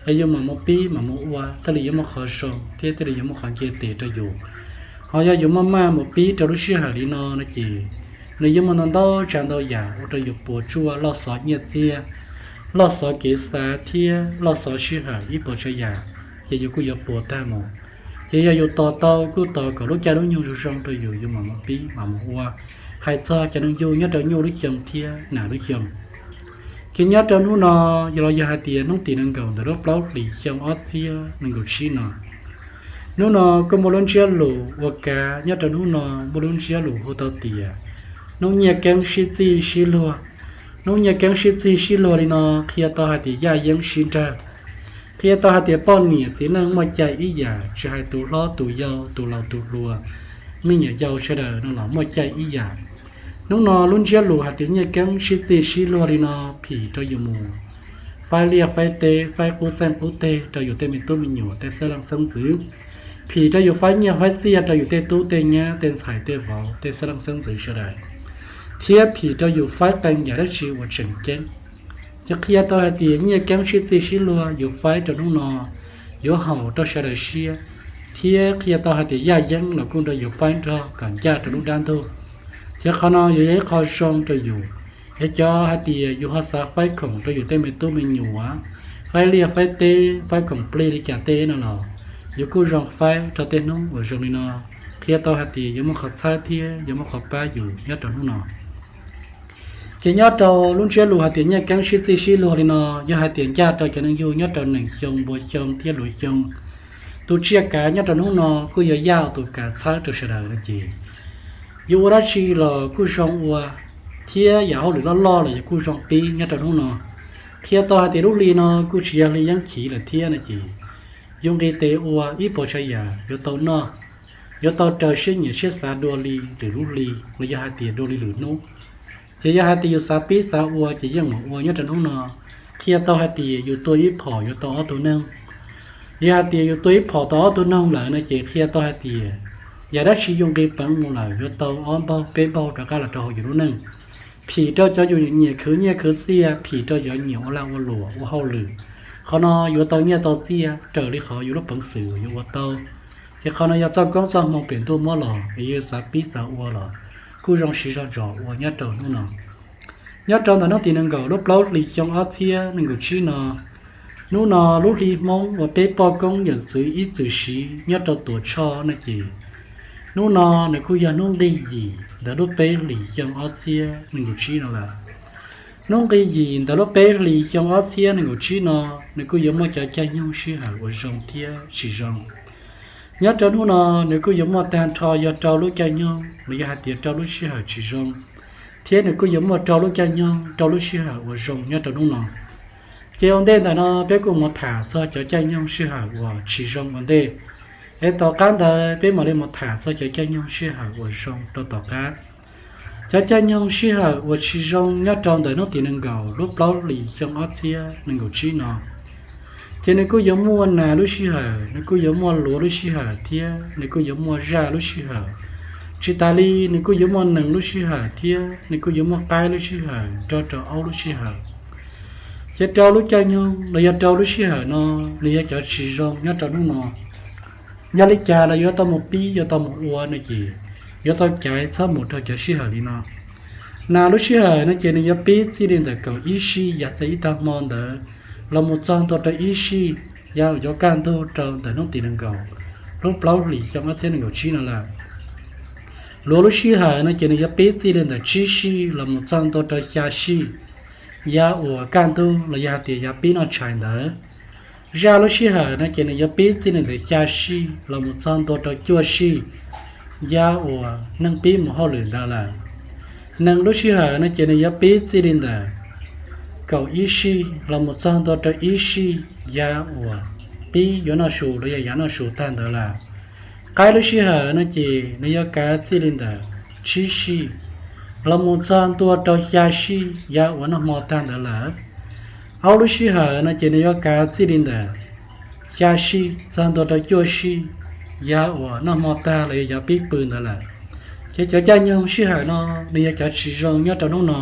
es yus mam mus pib mam mus ua thiaj li yuav muaj qhov zoo thiab thiaj li yuav muaj qhov nce tes rau yus. Ho yog yus maj maj mus pib rau lub sij hawm li no no ces nws yuav muaj ntau ntau tsav ntau yam ua rau yus puas tsuaj, loj xov nyiaj txiag, loj xov kev xav thiab loj xov sij hawm ib puas tsav yam, ces yus kuj yuav puas tag mus. Ces yog yus tos tau kuj tos kom lub caij lub nyoog zoo zoo rau yus, yus mam mus pib mam mus ua. Hais txog cov neeg yug nyob rau nyuj lub xyoo thiab nas lub xyoo, ces nyob rau hnub no, yog los yog hais tias hnub tim nees nkaum ntawm lub plaub hlis xyoo ob txhiab nees nkaum tsib no, hnub no kuj muaj lub ntsiab lus ua kav nyob rau hnub no, muaj lub ntsiab lus hu tau tias hnub nyiaj keeb sib txij sib luag. Hnub nyiaj keeb sib txij sib luag li no qhia tau hais tias yaj yeeb sib nrawg, qhia tau hais tias poj niam txiv neej muaj cai ib yam, tsis hais tus hlob tus yau, tus laus tus hluas, me nyuam yaus sawv daws no los muaj cai ib yam. Hnub no lub ntsiab lus hais tias nyiaj keeb sib txij sib luag li no phim rau yus mus faib liaj faib teb, faib qub txeej qub teg rau yus tej me tub me nyuam, tej xeeb leej xeeb ntxwv. Phim rau yus faib nyiaj faib txiaj rau yus tej tub tej nyab, tej ntxhais tej vauv, tej xeeb leej xeeb ntxwv sawv daws, thiab phim rau yus faib qee yam dab tsi uas tseem ceeb. Ces qhia tau hais tias nyiaj keeb sib txig sib luag yus faib rau hnub no yuav haum rau sawv daws siab, thiab qhia tau hais tias yaj yeeb los kuj nrog yus faib nrog kom ncaj rau lub dab ntug. Ces qhov no yuav yog ib qho zoo rau yus. Yog cov hais tias yus ho xav faib khoom rau yus tej me tub me nyuam, faib liaj faib teb, faib khoom plig li cas tej no los, yus kuj zoo faib rau tej hnub uas zoo li no, qhia tau hais tias yuav muaj qhov txhawb thiab yuav muaj qhov pab yus nyob rau hnub no. Ces nyob rau lub ntsiab lus hais tias nyiaj keeb sib txig sib luag li no, yog hais tias ncaj rau cov neeg yug nyob rau nees xyoo, npua xyoo thiab luv xyoo, tus tsiaj kav nyob rau hnub no kuj yog yaj tus kav txhawb rau sawv daws no ces, yus ua dab tsi los kuj zoo ua, thiab yam hauj lwm loj loj los yus kuj zoo pib nyob rau hnub no. Qhia tau hais tias lub hli no kuj tsis yog hli yeeb chiv lawm thiab no ces, yus nqis tes ua ib puas tsav yam yuav tau noj, yuav tau raws siab nyiam siab xav dua li lwm lub hli los yog hais tias dua li lwm hnub. Ces yog hais tias yus xav pib xav ua ces yeej meem ua nyob rau hnub no. Qhia tau hais tias yus tua ib phom yuav tau ob tug noog. Yog hais tias yus tua ib phom tau ob tug noog lawm no ces qhia tau hais tias yam dab tsi yus nqis peev mus lawm yuav tau ob npaug peb npaug rov qab los rau hauv yus lub neej. Phim rau cov yus nyiam khwv nyiaj khwv txiaj, phim rau cov nyiam ua lag ua luam ua hauj lwm. Qhov no yuav tau nyiaj tau txiaj raws li qhov yus lub peev xwm yuav ua tau. Ces qhov no yog txoj koob txoj hmoo pem ntuj muab los es yus xav pib xav ua los kuj zoo siv zog ntsos ua nyob rau hnub no. Nyob rau ntawm hnub tim nees nkaum lub plaub hlis xyoo ob txhiab nees nkaum tsib no, hnub no lub hli Hmoob uas peb poj koob yawm txwv ib txwm siv nyob rau Tuam Tshoj no ces, hnub no nws kuj yog hnub nqig yim ntawm lub peb hlis xyoo ob txhiab nees nkaum tsib no lawm. Hnub nqig yim ntawm lub peb hlis xyoo ob txhiab nees nkaum tsib no, nws kuj yuav muaj cov caij nyoog sij hawm uas zoo thiab tsis zoo. Nyob rau hnub no, nws kuj yuav muaj tag nrho yog rau lub caij nyoog los yog hais tias rau lub sij hawm tsis zoo, thiab nws kuj yuav muaj rau lub caij nyoog rau lub sij hawm uas zoo nyob rau hnub no. Ces ua ntej ntawm no peb kuj mus tham txog cov caij nyoog sij hawm uas tsis zoo ua ntej, es tom qab ntawd peb mam li mus tham txog cov caij nyoog sij hawm uas zoo rau tom qab. Cov caij nyoog sij hawm uas tsis zoo nyob rau ntawm hnub tim nees nkaum lub plaub hlis xyoo ob txhiab nees nkaum tsib no, ces nws kuj yuav muaj nas lub sij hawm, nws kuj yuav muaj luav lub sij hawm thiab nws kuj yuav muaj zaj lub sij hawm. Tsis tas li nws kuj yuav muaj nees lub sij hawm thiab nws kuj yuav muaj qaib lub sij hawm nrog rau aub lub sij hawm. Ces rau lub caij nyoog los yog rau lub sij hawm no, nws yog cov tsis zoo nyob rau hnub no. Yog li cas los yuav tau mus pib yuav tau mus ua no ces, yuav tau caiv txhob mus rau cov sij hawm li no. Nas lub sij hawm no ces nws yuav pib txij li ntawm kaum ib sij yav txog ib tag hmo ntawd los mus txog ntua rau ib sij yav uas yuav kaj ntug rau ntawm hnub tim nees nkaum lub plaub hlis xyoo ob txhiab nees nkaum tsib no lawm. Luav lub sij hawm no ces nws yuav pib txij li ntawm tsib sij los mus txog ntua rau xya sij yav uas kaj ntug los yog hais tias yav pib noj tshais ntawd. Zaj lub sij hawm no ces nws yuav pib txij li ntawm xya sij los mus txog ntua rau cuaj sij yav uas neeg pib mus hauj lwm ntawd lawm. Nees lub sij hawm no ces nws yuav pib txij li ntawm kaum ib sij los mus txog ntua rau ib sij yav uas pib yuav noj su los yog yav noj su tag ntawd lawm. Qaib lub sij hawm no ces nws yuav kav txij li ntawm tsib sij los mus txog ntua rau xya sij yav uas noj hmo tag ntawd lawm. Aub lub sij hawm no ces nws yuav kav txij li ntawm xya sij txog ntua rau cuaj sij yav uas noj hmo tag los yog yav pib pw ntawd lawm. Ces cov caij nyoog sij hawm no nws yog cov tsis zoo nyob rau hnub no.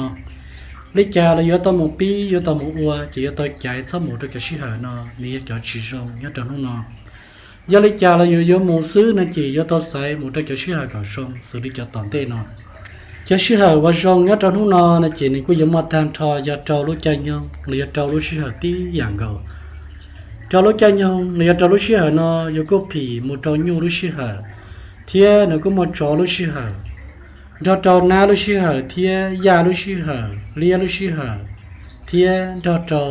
Li cas los yuav tau mus pib yuav tau mus ua ces yuav tau caiv txhob mus rau cov sij hawm no, nws yog cov tsis zoo nyob rau hnub no. Yog li cas los yuav yuav mus xwb no ces yuav tau xaiv mus rau cov sij hawm kom zoo xws li cov tom ntej no. Cov sij hawm uas zoo nyob rau hnub no no ces nws kuj yuav muaj tag nrho yog rau lub caij nyoog los yog rau lub sij hawm tib yam nkaus. Rau lub caij nyoog los yog rau lub sij hawm no yuav kuj phim mus rau nyuj lub sij hawm, thiab nws kuj muaj tsov lub sij hawm, nrog rau nab lub sij hawm thiab yaj lub sij hawm, liab lub sij hawm, thiab nrog rau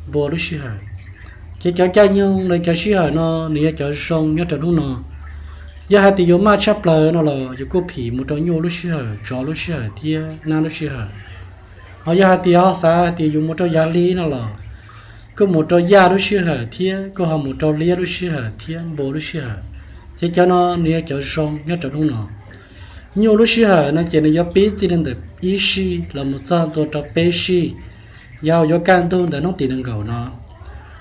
npua lub sij hawm. Ces cov caij nyoog los cov sij hawm no nws yog cov zoo nyob rau hnub no. Yog hais tias yuav maj tshaj plaws no los yuav kuj phim mus rau nyuj lub sij hawm, tsov lub sij hawm thiab nab lub sij hawm. Ho yog hais tias ho xav hais tias yuav mus rau yav hli no los kuj mus rau yaj lub sij hawm thiab kuj ho mus rau liab lub sij hawm thiab npua lub sij hawm. Ces cov no nws yog cov zoo nyob rau hnub no. Nyuj lub sij hawm no ces nws yuav pib txij li ntawm ib sij los mus txog ntua rau peb sij yav uas yuav kaj ntug ntawm hnub tim nees nkaum no.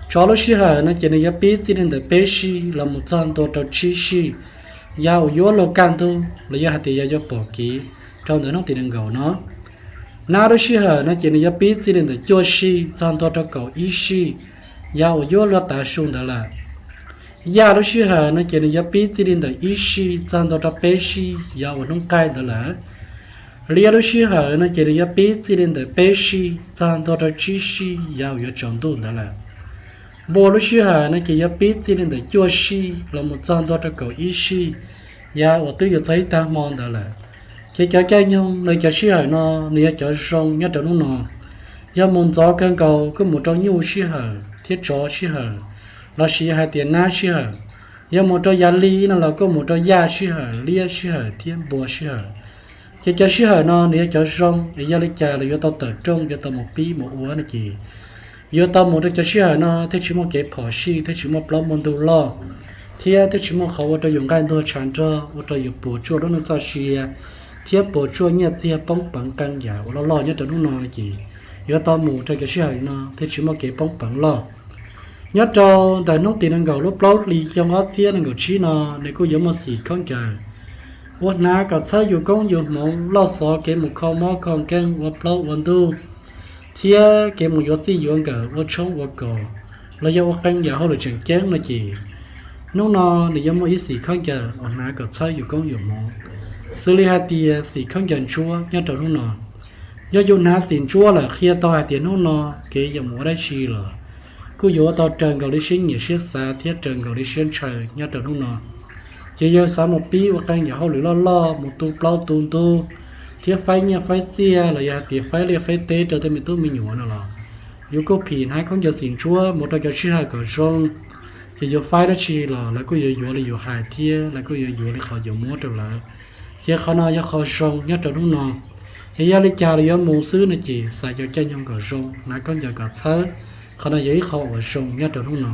Tsov lub sij hawm no ces nws yuav pib txij li ntawm peb sij los mus txog ntua rau tsib sij yav uas yuav luag kaj ntug los yog hais tias yav yuav pom kev rau ntawm hnub tim nees nkaum no. Nab lub sij hawm no ces nws yuav pib txij li ntawm cuaj sij txog ntua rau kaum ib sij, yav uas yuav luag tav su ntawd lawm. Yaj lub sij hawm no ces nws yuav pib txij li ntawm ib sij txog ntua rau peb sij, yav uas hnub qaij ntawd lawm. Liab lub sij hawm no ces nws yuav pib txij li ntawm peb sij txog ntua rau tsib sij, yav uas yuav tsaus ntuj ntawd lawm. Npua lub sij hawm no ces yuav pib txij li ntawm cuaj sij los mus txog ntua rau kaum ib sij, yav uas twb yuav txog ib tag hmo ntawd lawm. Ces cov caij nyoog los cov sij hawm no, nws yog cov zoo nyob rau hnub no. Yog mus ntxov kawg nkaus kuj mus rau nyuj sij hawm thiab tsov sij hawm, lossis hais tias nab sij hawm. Yog mus rau yav li no los kuj mus rau yaj sij hawm, liab sij hawm thiab npua sij hawm. Ces cov sij hawm no nws yog cov zoo es yog li cas los yuav tau tawm rooj, yuav tau mus pib mus ua no ces yuav tau mus rau cov sij hawm no thiaj tsis muaj kev phom sij, thiaj tsis muaj plaub muaj ntug loj, thiab thiaj tsis muaj qhov ua rau yus nqaij ntuag tshav nrog, ua rau yus puas tsuaj lub neej txoj sia, thiab puas tsuaj nyiaj txiag poob peev qee yam uas loj loj nyob rau hnub no no ces yuav tau mus rau cov sij hawm no thiaj tsis muaj kev poob peev loj. Nyob rau ntawm hnub tim nees nkaum lub plaub hlis xyoo ob txhiab nees nkaum tsib no, nws kuj yuav muaj xim khaub ncaws uas hnav kom txhawb yus koob yus hmoov, loj xov kev mus kho mob kho nkeeg, ua plaub ua ntug, thiab kev mus yuav txij yuav nkawm, ua tshoob ua kos, los yog ua qee yam hauj lwm tseem ceeb no ces hnub no nws yuav muaj ib xim khaub ncaws uas hnav kom txhawb yus koob yus hmoov, xws li hais tias xim khaub ncaws ntsuab nyob rau hnub no. Yog yus hnav xim ntsuab lawm qhia tau hais tias hnub no kev yuav mus ua dab tsi los kuj yuav ua tau raws nkaus li siab nyiam siab xav thiab raws nkaus li siab ntshaw nyob rau hnub no. Ces yog xav mus pib ua qee yam hauj lwm loj loj, mus tu plaub tu ntug, thiab faib nyiaj faib txiaj los yog hais tias faib liaj faib teb rau tej me tub me nyuam no los, yus kuj phim hnav khaub ncaws xim ntsuab mus rau cov sij hawm kom zoo. Ces yus faib dab tsi los lawv kuj yuav yuav li yus hais thiab lawv kuj yuav yuav li qhov yus muab rau lawv. Ces qhov no yog qhov zoo nyob rau hnub no. Ces yog li cas los yuav mus xwb no ces xav cov caij nyoog kom zoo, hnav khaub ncaws kom txhawb. Qhov no yog ib qho uas zoo nyob rau hnub no.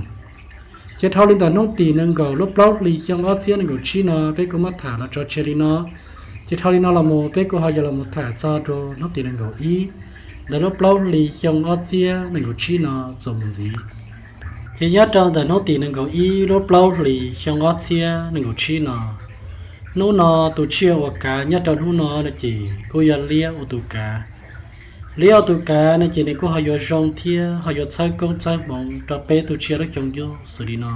Ces dhau li ntawm hnub tim nees nkaum lub plaub hlis xyoo ob txhiab nees nkaum tsib no peb kuj muab tham los tso tseg li no. Ces dhau li no los mus peb kuj ho yuav los mus tham txog rau hnub tim nees nkaum ib ntawm lub plaub hlis xyoo ob txhiab nees nkaum tsib no txuas mus ntxiv. Ces nyob rau ntawm hnub tim nees nkaum ib lub plaub hlis xyoo ob txhiab nees nkaum tsib no, hnub no tus tsiaj uas kav nyob rau hnub no no ces kuj yog liab ua tus kav. Liab ua tus kav no ces nws kuj ho yuav zoo thiab ho yuav txhawb koob txhawb hmoov rau peb tus tsiaj lub xyoo yug xws li no.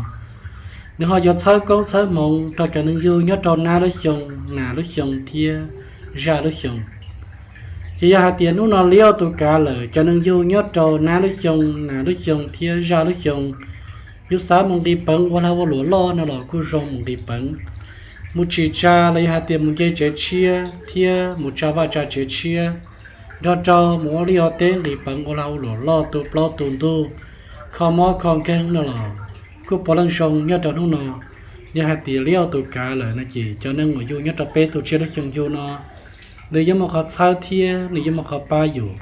Nws ho yuav txhawb koob txhawb hmoov rau cov neeg yug nyob rau nab lub xyoo, nas lub xyoo thiab zaj lub xyoo. Ces yog hais tias hnub no liab ua tus kav lawm, cov neeg yug nyob rau nab lub xyoo, nas lub xyoo thiab zaj lub xyoo, yus xav mus nqis peev ua lag ua luam loj no los kuj zoo mus nqis peev, mus tsim tsa los yog hais tias mus nce tsev tshiab thiab mus tsa vaj tsa tsev tshiab, nrog rau mus ua liaj ua teb nqis peev ua lag ua luam loj tu plaub tu ntug, kho mob kho nkeeg no los kuj puav leej zoo nyob rau hnub no. Yog hais tias liab ua tus kav lawm no ces cov neeg uas yug nyob rau peb tus tsiaj lub xyoo yug no, nws yuav muaj qhov txhawb thiab nws yuav muaj qhov pab yus.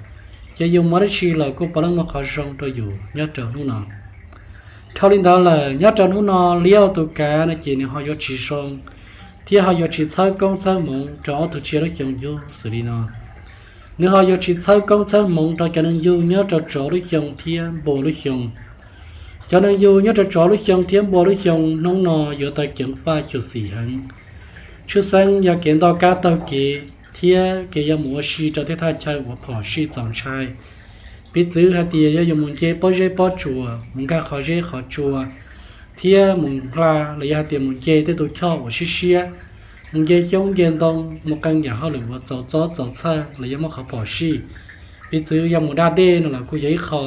Ces yus mus dab tsi los kuj puav leej muaj qhov zoo rau yus nyob rau hnub no. Dhau li ntawd lawm, nyob rau hnub no liab ua tus kav no ces nws ho yuav tsis zoo thiab ho yuav tsis txhawb koob txhawb hmoov rau ob tug tsiaj lub xyoo yug xws li no. Nws ho yuav tsis txhawb koob txhawb hmoov rau cov neeg yug nyob rau tsov lub xyoo thiab npua lub xyoo. Cov neeg yug nyob rau tsov lub xyoo thiab npua lub xyoo hnub no yuav tau ceev faj xyuam xim heev, tshwj xeeb yog kev nto kab taug kev thiab kev yuav mus ua si rau tej thaj chaw uas phom sij txaus ntshai. Piv txwv hais tias yog yus mus nce pob zeb pob tsuas, mus nkag qhov zeb qhov tsua, thiab mus hla los yog hais tias mus nce tej tus choj uas siab siab, mus nce xyoob nce ntoo, mus qee yam hauj lwm uas txaus txob txaus txhawj los yog muaj qhov phom sij. Piv txwv yog mus da dej no los kuj yog ib qho,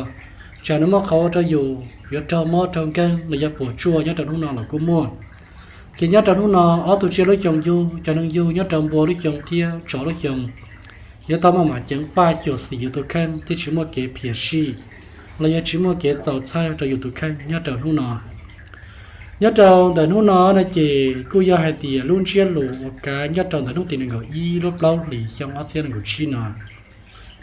tsam nws muaj qhov ua rau yus yuav raug mob raug nkeeg los yog puas tsuaj nyob rau hnub no los kuj muaj. Ces nyob rau hnub no ob tug tsiaj lub xyoo yug, cov neeg yug nyob rau npua lub xyoo thiab tsov lub xyoo, yuav tau maj mam ceev faj xyuam xim yus tus kheej thiaj tsis muaj kev phiam sij los yog tsis muaj kev txaus txhawj rau yus tus kheej nyob rau hnub no. Nyob rau ntawm hnub no no ces kuj yog hais tias lub ntsiab lus uas kav nyob rau ntawm hnub tim nees nkaum ib lub plaub hlis xyoo ob txhiab nees nkaum tsib no,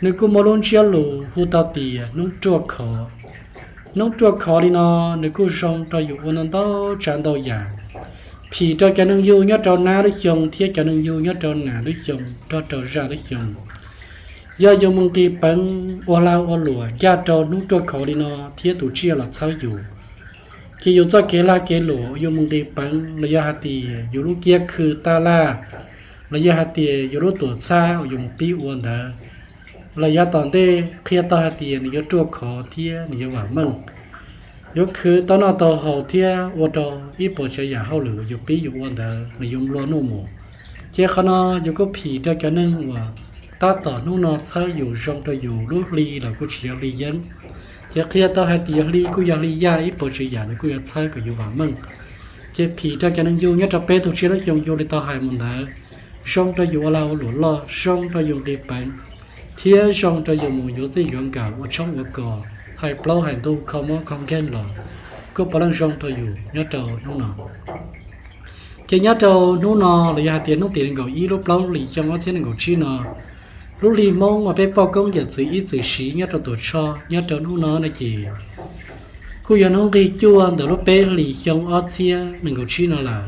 nws kuj muaj lub ntsiab lus hu tau tias hnub ruaj khov. Hnub ruaj khov li no, nws kuj zoo rau yus ua ntau ntau tsav ntau yam, phim rau cov neeg yug nyob rau nab lub xyoo thiab cov neeg yug nyob rau nas lub xyoo nrog rau zaj lub xyoo. Yog yus mus nqis peev ua lag ua luam ncaj rau hnub ruaj khov li no thiab tus tsiaj los txhawb yus, ces yus txoj kev lag kev luam uas yus mus nqis peev los yog hais tias yus lub kiab khw taj laj los yog hais tias yus lub tuam txhab uas yus mus pib ua ntawd, los yav tom ntej qhia tau hais tias nws yuav ruaj khov thiab nws yuav vam meej, yuav khwv tau noj tau haus thiab ua rau ib puas tsav yam hauj lwm yus pib yus ua ntawd nws yuav nplua nuj mus. Ces qhov no yus kuj phim rau cov neeg uas tab tom hnub no txhawb yus, zoo rau yus lub hli los kuj tsis yog hli yeeb. Ces qhia tau hais tias hli kuj yog hli yaj, ib puas tsav yam nws kuj yuav txhawb kom yus vam meej. Ces phim rau cov neeg yug nyob rau peb tug tsiab lub xyoo yug li tau hais mus ntawd, zoo rau yus ua lag ua luam loj, zoo rau yus nqis peev, thiab zoo rau yus mus yuav txij yuav nkawm, ua tshoob ua kos, hais plaub hais ntug, kho mob kho nkeeg los kuj puav leej zoo rau yus nyob rau hnub no. Ces nyob rau hnub no los yog hais tias hnub tim nees nkaum ib lub plaub hlis xyoo ob txhiab nees nkaum tsib no, lub hli Hmoob uas peb poj koob yawm txwv ib txwm siv nyob rau Tuam Tshoj nyob rau hnub no no ces kuj yog hnub nqig cuaj ntawm lub peb hlis xyoo ob txhiab nees nkaum tsib no lawm.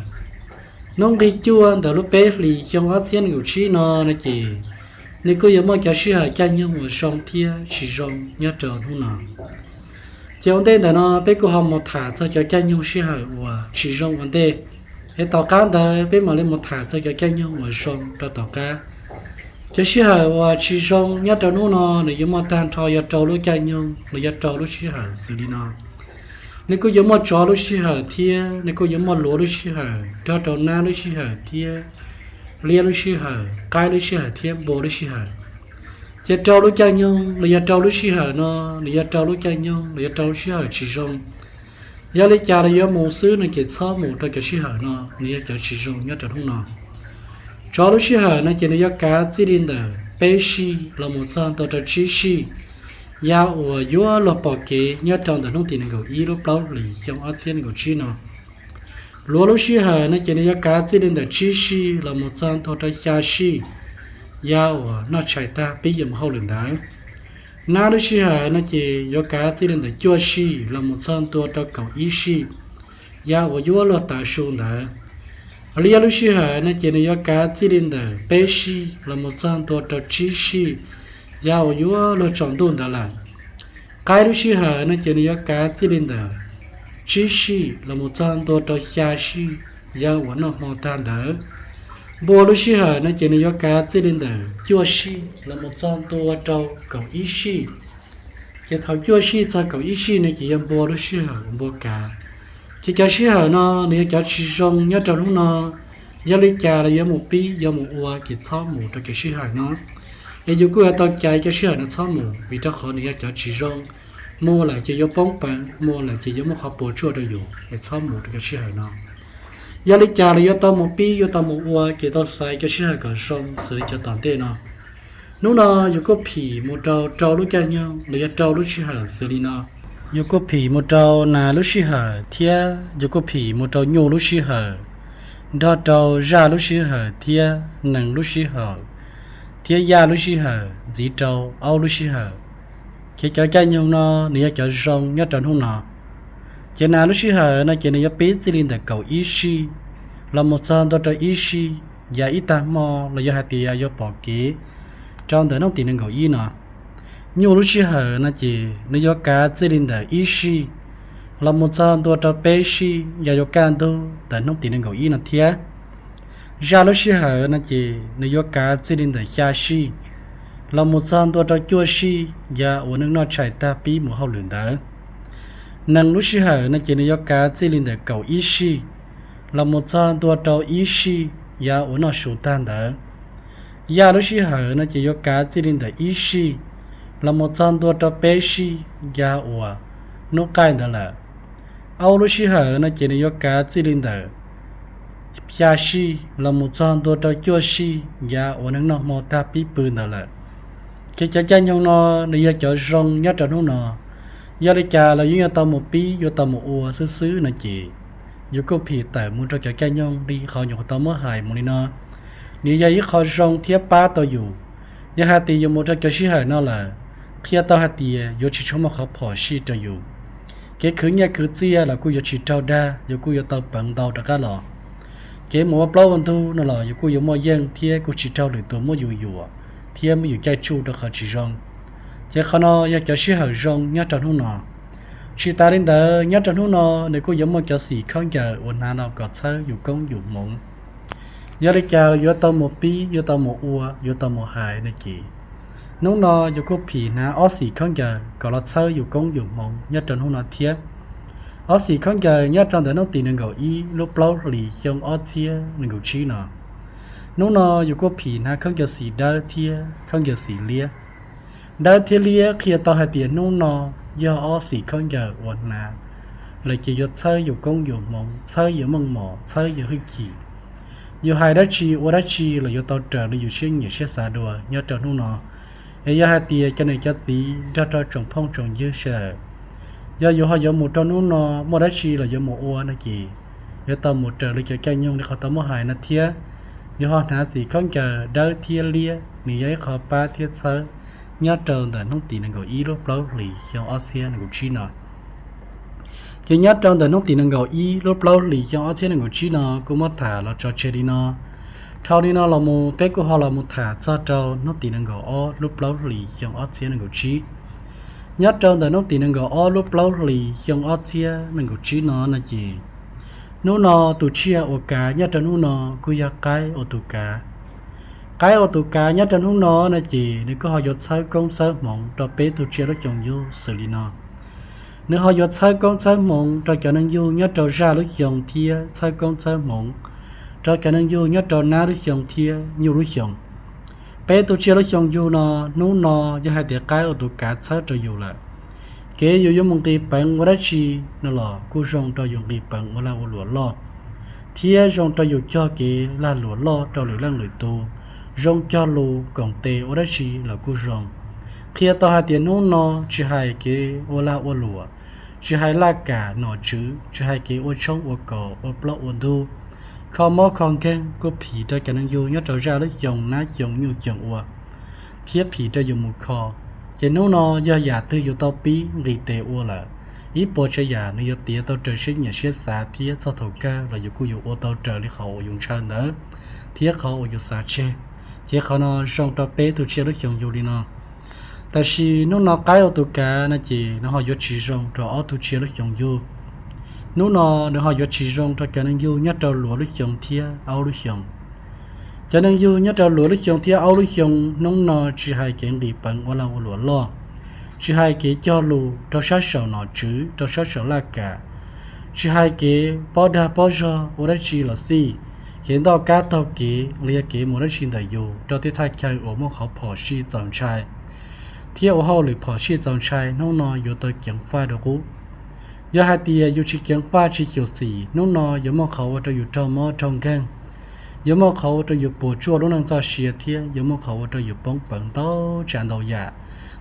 Hnub nqig cuaj ntawm lub peb hlis xyoo ob txhiab nees nkaum tsib no no ces nws kuj yuav muaj cov sij hawm caij nyoog uas zoo thiab tsis zoo nyob rau hnub no. Ces ua ntej ntawm no peb kuj ho mus tham txog cov caij nyoog sij hawm uas tsis zoo ua ntej, es tom qab ntawd peb mam li mus tham txog cov caij nyoog uas zoo rau tom qab. Cov sij hawm uas tsis zoo nyob rau hnub no nws yuav muaj tag nrho yog rau lub caij nyoog los yog rau lub sij hawm xws li no. Nws kuj yuav muaj tsov lub sij hawm thiab nws kuj yuav muaj luav lub sij hawm, nrog rau nab lub sij hawm thiab liab lub sij hawm, qaib lub sij hawm thiab npua lub sij hawm. Ces rau lub caij nyoog los yog rau lub sij hawm no, nws yog rau lub caij nyoog los yog rau lub sij hawm tsis zoo. Yog li cas los yuav mus xwb no ces txhob mus rau cov sij hawm no, nws yog cov tsis zoo nyob rau hnub no. Tsov lub sij hawm no ces nws yuav kav txij li ntawm peb sij los mus txog ntua rau tsib sij, yav uas yuav luag pom kev nyob rau ntawm hnub tim nees nkaum ib lub plaub hlis xyoo ob txhiab nees nkaum tsib no. Luav lub sij hawm no ces nws yuav kav txij li ntawm tsib sij los mus txog ntua rau xya sij, yav uas noj tshais tag pib yuav mus hauj lwm ntawd. Nab lub sij hawm no ces yuav kav txij li ntawm cuaj sij los mus txog ntua rau kaum ib sij, yav uas yuav luag tav su ntawd. Liab lub sij hawm no ces nws yuav kav txij li ntawm peb sij los mus txog ntua rau tsib sij, yav uas yuav luag tsaus ntuj ntawd lawm. Qaib lub sij hawm no ces nws yuav kav txij li ntawm tsib sij los mus txog ntua rau xya sij, yav uas noj hmo tag ntawd. Npua lub sij hawm no ces nws yuav kav txij li ntawm cuaj sij los mus txog ntua rau kaum ib sij. Ces thaum cuaj sij txog kaum ib sij no ces yog npua lub sij hawm uas npua kav. Ces cov sij hawm no nws yog cov tsis zoo nyob rau hnub no. Yog li cas los yuav mus pib yuav mus ua ces txhob mus rau cov sij hawm no. Es yus kuj yuav tau caiv cov sij hawm no txhob mus, vim rau qhov nws yog cov tsis zoo. Mus lawm ces yuav poob peev, mus lawm ces yuav muaj qhov puas tsuaj rau yus, es txhob mus rau cov sij hawm no. Yog li cas los yuav tau mus pib yuav tau mus ua ces tau xaiv cov sij hawm kom zoo xws li cov tom ntej no. Hnub no yus kuj phim mus rau rau lub caij nyoog los yog rau lub sij hawm xws li no. Yus kuj phim mus rau nas lub sij hawm thiab yus kuj phim mus rau nyuj lub sij hawm, nrog rau zaj lub sij hawm thiab nees lub sij hawm, thiab yaj lub sij hawm ntxiv rau aub lub sij hawm. Ces cov caij nyoog no nws yog cov zoo nyob rau hnub no. Ces nas lub sij hawm no ces nws yuav pib txij li ntawm kaum ib sij los mus txog ntua rau ib sij, yav ib tag hmo los yog hais tias yuav pom kev rau ntawm hnub tim nees nkaum ib no. Nyuj lub sij hawm no ces nws yuav kav txij li ntawm ib sij los mus txog ntua rau peb sij, yav yuav kaj ntug ntawm hnub tim nees nkaum ib no thiab. Zaj lub sij hawm no ces nws yuav kav txij li ntawm xya sij los mus txog ntua rau cuaj sij, yav uas neeg noj tshais tag pib mus hauj lwm ntawd. Nees lub sij hawm no ces nws yuav kav txij li ntawm kaum ib sij los mus txog ntua rau ib sij, yav uas noj su tag ntawd. Yaj lub sij hawm no ces yuav kav txij li ntawm ib sij los mus txog ntua rau peb sij, yav uas hnub qaij ntawd lawm. Aub lub sij hawm no ces nws yuav kav txij li ntawm xya sij los mus txog ntua rau cuaj sij, yav uas neeg noj hmo tag pib pw ntawd lawm. Ces cov caij nyoog no nws yog cov zoo nyob rau hnub no. Yog li cas los yeej yuav tau mus pib yuav tau mus ua xwb xwb no ces yus kuj phim tawm mus rau cov caij nyoog li qhov nyuam qhuav tau muab hais mus li no. Nws yog ib qho zoo thiab pab tau yus. Yog hais tias yus mus rau cov sij hawm no lawm, qhia tau hais tias yuav tsis tshua muaj qhov phom sij rau yus. Kev khwv nyiaj khwv txiaj los kuj yuav tsis raug dag, yus kuj yuav tau peev ntau rov qab los. Kev mus ua plaub ua ntug no los yus kuj yuav muaj yeej thiab kuj tsis raug lwm tus muab yus yuam thiab muab yus caij tsuj rau qhov tsis zoo. Ces qhov no yog cov sij hawm zoo nyob rau hnub no. Tsis tas li ntawd, nyob rau hnub no nws kuj yuav muaj cov xim khaub ncaws uas hnav los kom txhawb yus koob yus hmoov. Yog li cas los yuav tau mus pib, yuav tau mus ua, yuav tau mus hais no ces Hnub no yus kuj phim hnav ob xim khaub ncaws kom los txhawb yus koob yus hmoov nyob rau hnub no thiab. Ob xim khaub ncaws nyob rau ntawm hnub tim nees nkaum ib lub plaub hlis xyoo ob txhiab nees nkaum tsib no. Hnub no yus kuj phim hnav khaub ncaws xim dawb thiab khaub ncaws xim liab. Dawb thiab liab qhia tau hais tias hnub no yog ob xim khaub ncaws uas hnav lawm ces yuav txhawb yus koob yus hmoov, txhawb yus meej mom, txhawb yus hwj chim. Yus hais dab tsi ua dab tsi los yuav tau raws li yus siab nyiam siab xav dua nyob rau hnub no. Es yog hais tias cov niam cov txiv nrog rau tsoom phooj tsoom ywg sawv daws, yog yus ho yuav mus rau hnub no muaj dab tsi los yuav mus ua no ces yuav tau mus raws li cov caij nyoog li qhov tau muab hais no thiab. Yus ho hnav xim khaub ncaws dawb thiab liab, nws yog ib qho pab thiab txhawb nyob rau ntawm hnub tim nees nkaum ib lub plaub hlis xyoo ob txhiab nees nkaum tsib no. Ces nyob rau ntawm hnub tim nees nkaum ib lub plaub hlis xyoo ob txhiab nees nkaum tsib no kuj muab tham los tso tseg li no. Dhau li no los mus peb kuj ho los mus tham txog rau hnub tim nees nkaum ob lub plaub hlis xyoo ob txhiab nees nkaum tsib. Nyob rau ntawm hnub tim nees nkaum ob lub plaub hlis xyoo ob txhiab nees nkaum tsib no no ces, hnub no tus tsiaj uas kav nyob rau hnub no kuj yog qaib uas tus kav. Qaib uas tus kav nyob rau hnub no no ces nws kuj ho yuav txhawb koob txhawb hmoov rau peb tug tsiaj lub xyoo yug xws li no. Nws ho yuav txhawb koob txhawb hmoov rau cov neeg yug nyob rau zaj lub xyoo thiab txhawb koob txhawb hmoov rau cov neeg yug nyob rau nab lub xyoo thiab nyuj lub xyoo. Peb tug tsiaj lub xyoo yug no, hnub no yog hais tias qaib uas tus kav txhawb rau yus lawm, kev yus yuav mus nqis peev ua dab tsi no los kuj zoo rau yus nqis peev ua lag ua luam loj, thiab zoo rau yus cog kev lag luam loj rau lwm leej lwm tus, zoo cog lus koom tes ua dab tsi los kuj zoo. Qhia tau hais tias hnub no tsis hais kev ua lag ua luam, tsis hais laj kam nom tswv, tsis hais kev ua tshoob ua kos ua plaub ua ntug, kho mob kho nkeeg kuj phim rau cov neeg yug nyob rau zaj lub xyoo nab xyoo nyuj xyoo ua, thiab phim rau yus mus kho. Ces hnub no yog yam twg yus tau pib nqis tes ua lawm, ib puas tsav yam nws yuav tiav tau raws siab nyiam siab xav thiab txog thaum kawg los yus kuj yuav ua tau raws li qhov uas yus ntshaw ntawd thiab qhov uas yus xav tseg. Ces qhov no zoo rau peb tug tsiaj lub xyoo yug li no. Tab sis hnub no qaib ua tus kav no ces nws ho yuav tsis zoo rau ob tug tsiaj lub xyoo yug. Hnub no nws ho yuav tsis zoo rau cov neeg yug nyob rau luav lub xyoo thiab aub lub xyoo. Cov neeg yug nyob rau luav lub xyoo thiab aub lub xyoo hnub no tsis hais kev nqis peev ua lag ua luam loj, tsis hais kev cog lus rau sab saum nom tswv rau sab saum laj kam, tsis hais kev pob dag pob zog ua dab tsi los xij, kev ntoj kab taug kev los yog kev mus dab tsi ntawm yus rau tej thaj chaw uas muaj qhov phom sij txaus ntshai thiab ua hauj lwm phom sij txaus ntshai hnub no yuav tau ceev faj dua qub. Yog hais tias yus tsis ceev faj tsis xyuam xim hnub no yuav muaj qhov ua rau yus raug mob raug nkeeg, yuav muaj qhov ua rau yus puas tsuaj lub neej txoj sia thiab yuav muaj qhov ua rau yus poob peev ntau tsav ntau yam,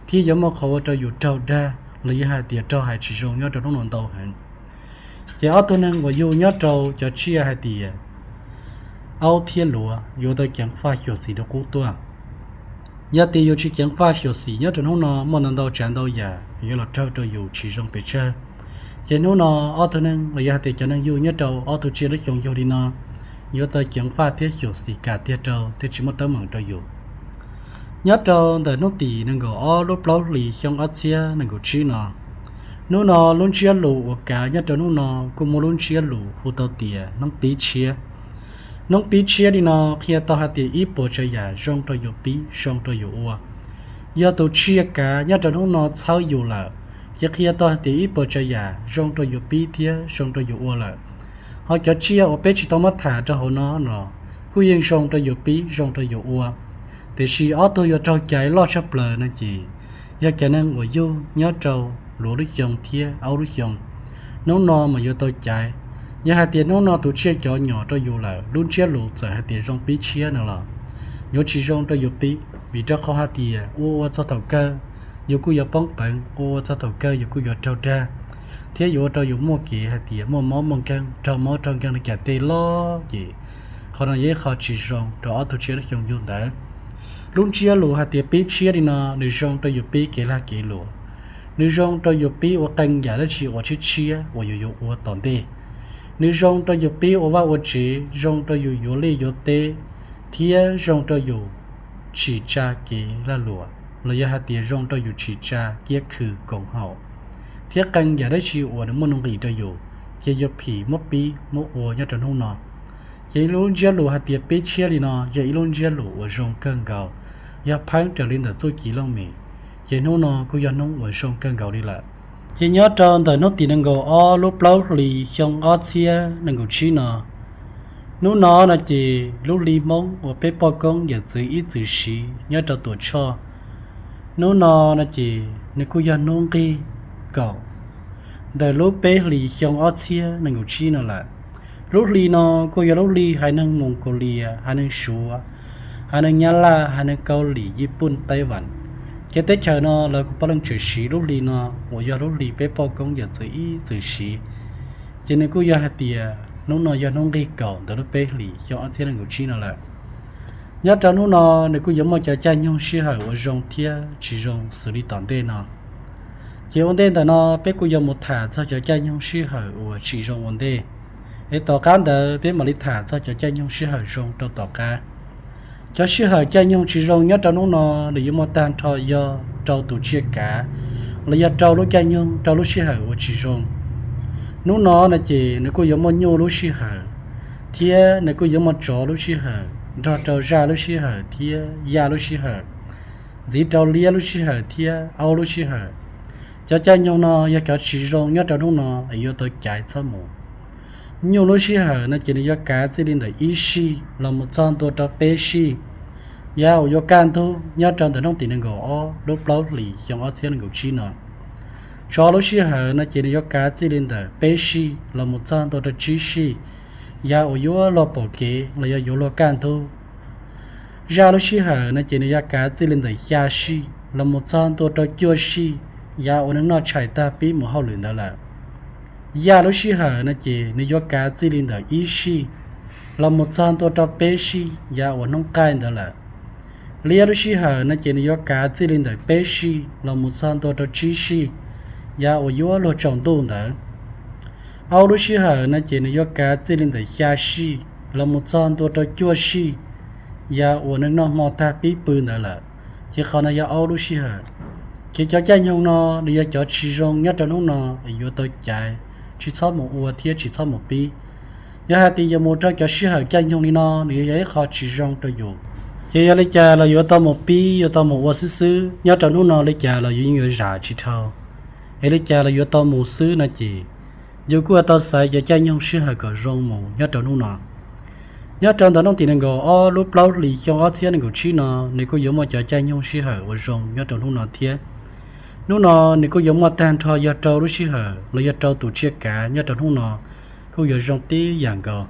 thiab yuav muaj qhov ua rau yus raug dag los yog hais tias raug hais tsis zoo nyob rau hnub no ntau heev. Ces ob tug neeg uas yug nyob rau cov tsiaj hais tias aub thiab luav yuav tau ceev faj xyuam xim dua qub tuaj. Yog tias yus tsis ceev faj xyuam xim nyob rau hnub no muaj ntau ntau tsav ntau yam yuav los raug rau yus tsis zoo pes tsawg. Ces hnub no ob tug neeg los yog hais tias cov neeg yug nyob rau ob tug tsiaj lub xyoo yug li no yuav tau ceev faj thiab xyuam xim kam tiag rau thiaj tsis muaj teeb meem rau yus. Nyob rau ntawm hnub tim nees nkaum ob lub plaub hlis xyoo ob txhiab nees nkaum tsib no, hnub no lub ntsiab lus uas kav nyob rau hnub no kuj muaj lub ntsiab lus hu tau tias hnub pib tshiab. Hnub pib tshiab li no qhia tau hais tias ib puas tsav yam zoo rau yus pib zoo rau yus ua. Yog tus tsiaj kav nyob rau hnub no txhawb yus lawm, ces qhia tau hais tias ib puas tsav yam zoo rau yus pib thiab zoo rau yus ua lawm. Ho cov tsiaj uas peb tsis tau muab tham rau hauv no los kuj yeej zoo rau yus pib zoo rau yus ua, tiam sis ob tug yuav raug caiv loj tshaj plaws no ces yog cov neeg uas yug nyob rau luav lub xyoo thiab aub lub xyoo. Hnub no mas yuav tau caiv. Yog hais tias hnub no tus tsiaj cov nyom rau yus lawm, lub ntsiab lus txawm hais tias zoo pib tshiab no los yuav tsis zoo rau yus pib, vim rau qhov hais tias ua ua txog thaum kawg yus kuj yuav poob peev, ua ua txog thaum kawg yus kuj yuav raug dag, thiab yuav ua rau yus muaj kev hais tias muaj mob muaj nkeeg, raug mob raug nkeeg li cas tej loj ces qhov no yog ib qho tsis zoo rau ob tug tsiaj lub xyoo yug ntawd. Lub ntsiab lus hais tias pib tshiab li no nws zoo rau yus pib kev lag kev luam, nws zoo rau yus pib ua qee yam dab tsi uas tshiab tshiab uas yus yuav ua tom ntej, nws zoo rau yus pib ua vaj ua tsev, zoo rau yus yuav liaj yuav teb, thiab zoo rau yus tsim tsa kev lag luam los yog hais tias zoo rau yus tsim tsa kiab khw koom haum, thiab qee yam dab tsi uas nws muaj nuj nqis rau yus, ces yus phim muab pib muab ua nyob rau hnub no. Ces lub ntsiab lus hais tias pib tshiab li no yog ib lub ntsiab lus uas zoo kawg nkaus, yog pheeb raws li ntawm txuj ci looj mem, ces hnub no kuj yog hnub uas zoo kawg nkaus li lawm. Ces nyob rau ntawm hnub tim nees nkaum ob lub plaub hlis xyoo ob txhiab nees nkaum tsib no, hnub no no ces lub hli Hmoob uas peb poj koob yawm txwv ib txwm siv nyob rau Tuam Tshoj, hnub no no ces nws kuj yog hnub nqig kaum ntawm lub peb hlis xyoo ob txhiab nees nkaum tsib no lawm. Lub hli no kuj yog lub hli haiv neeg Moos Kaus Lias, haiv neeg Suav, haiv neeg Nyab Laj, haiv neeg Kaus Lim, Yiv Pooj, Taiv Vam, ces teb chaws no lawv kuj puav leej tseem siv lub hli no uas yog lub hli peb poj koob yawm txwv ib txwm siv. Ces nws kuj yog hais tias hnub no yog hnub nqig kaum ntawm lub peb hlis xyoo ob txhiab nees nkaum tsib no lawm. Nyob rau hnub no nws kuj yuav muaj cov caij nyoog sij hawm uas zoo thiab tsis zoo xws li tom ntej no. Ces ua ntej ntawm no peb kuj yuav mus tham txog cov caij nyoog sij hawm uas tsis zoo ua ntej, es tom qab ntawd peb mam li tham txog cov caij nyoog sij hawm zoo rau tom qab. Cov sij hawm caij nyoog tsis zoo nyob rau hnub no nws yuav muaj tag nrho yog rau tus tsiaj kav los yog rau lub caij nyoog rau lub sij hawm uas tsis zoo. Hnub no no ces nws kuj yuav muaj nyuj lub sij hawm, thiab nws kuj yuav muaj tsov lub sij hawm nrog rau zaj lub sij hawm thiab yaj lub sij hawm, ntxiv rau liab lub sij hawm thiab aub lub sij hawm. Cov caij nyoog no yog cov tsis zoo nyob rau hnub no es yuav tau caiv txhob mus. Nyuj lub sij hawm no ces nws yuav kav txij li ntawm ib sij los mus txog ntua rau peb sij, yav uas yuav kaj ntug nyob rau ntawm hnub tim nees nkaum ob lub plaub hlis xyoo ob txhiab nees nkaum tsib no. Tsov lub sij hawm no ces nws yuav kav txij li ntawm peb sij los mus txog ntua rau tsib sij, yav uas yuav luag pom kev los yog yuav luag kaj ntug. Zaj lub sij hawm no ces nws yuav kav txij li ntawm xya sij los mus txog ntua rau cuaj sij, yav uas neeg noj tshais tag pib mus hauj lwm ntawd lawm. Yaj lub sij hawm no ces nws yuav kav txij li ntawm ib sij los mus txog ntua rau peb sij, yav uas hnub qaij ntawd lawm. Liab lub sij hawm no ces nws yuav kav txij li ntawm peb sij los mus txog ntua rau tsib sij, yav uas yuav luag tsaus ntuj ntawd. Aub lub sij hawm no ces nws yuav kav txij li ntawm xya sij los mus txog ntua rau cuaj sij, yav uas neeg noj hmo tag pib pw ntawd lawm. Ces qhov no yog aub lub sij hawm. Ces cov caij nyoog no nws yog cov tsis zoo nyob rau hnub no, yuav tau caiv, tsis txhob mus ua thiab tsis txhob mus pib. Yog hais tias yuav mus rau cov sij hawm caij nyoog li no nws yuav yog ib qho tsis zoo rau yus. Ces yog li cas los yuav tau mus pib, yuav tau mus ua xwb xwb, nyob rau hnub no li cas los yus yeej yuav zam tsis dhau. Es li cas los yuav tau mus xwb no ces yus kuj yuav tau xaiv cov caij nyoog sij hawm kom zoo mus nyob rau hnub no. Nyob rau ntawm hnub tim nees nkaum ob lub plaub hlis xyoo ob txhiab nees nkaum tsib no, nws kuj yuav muaj cov caij nyoog sij hawm uas zoo nyob rau hnub no thiab. Hnub no nws kuj yuav muaj tag nrho yog rau lub sij hawm los yog rau tus tsiaj kav nyob rau hnub no kuj yuav zoo tib yam nkaus.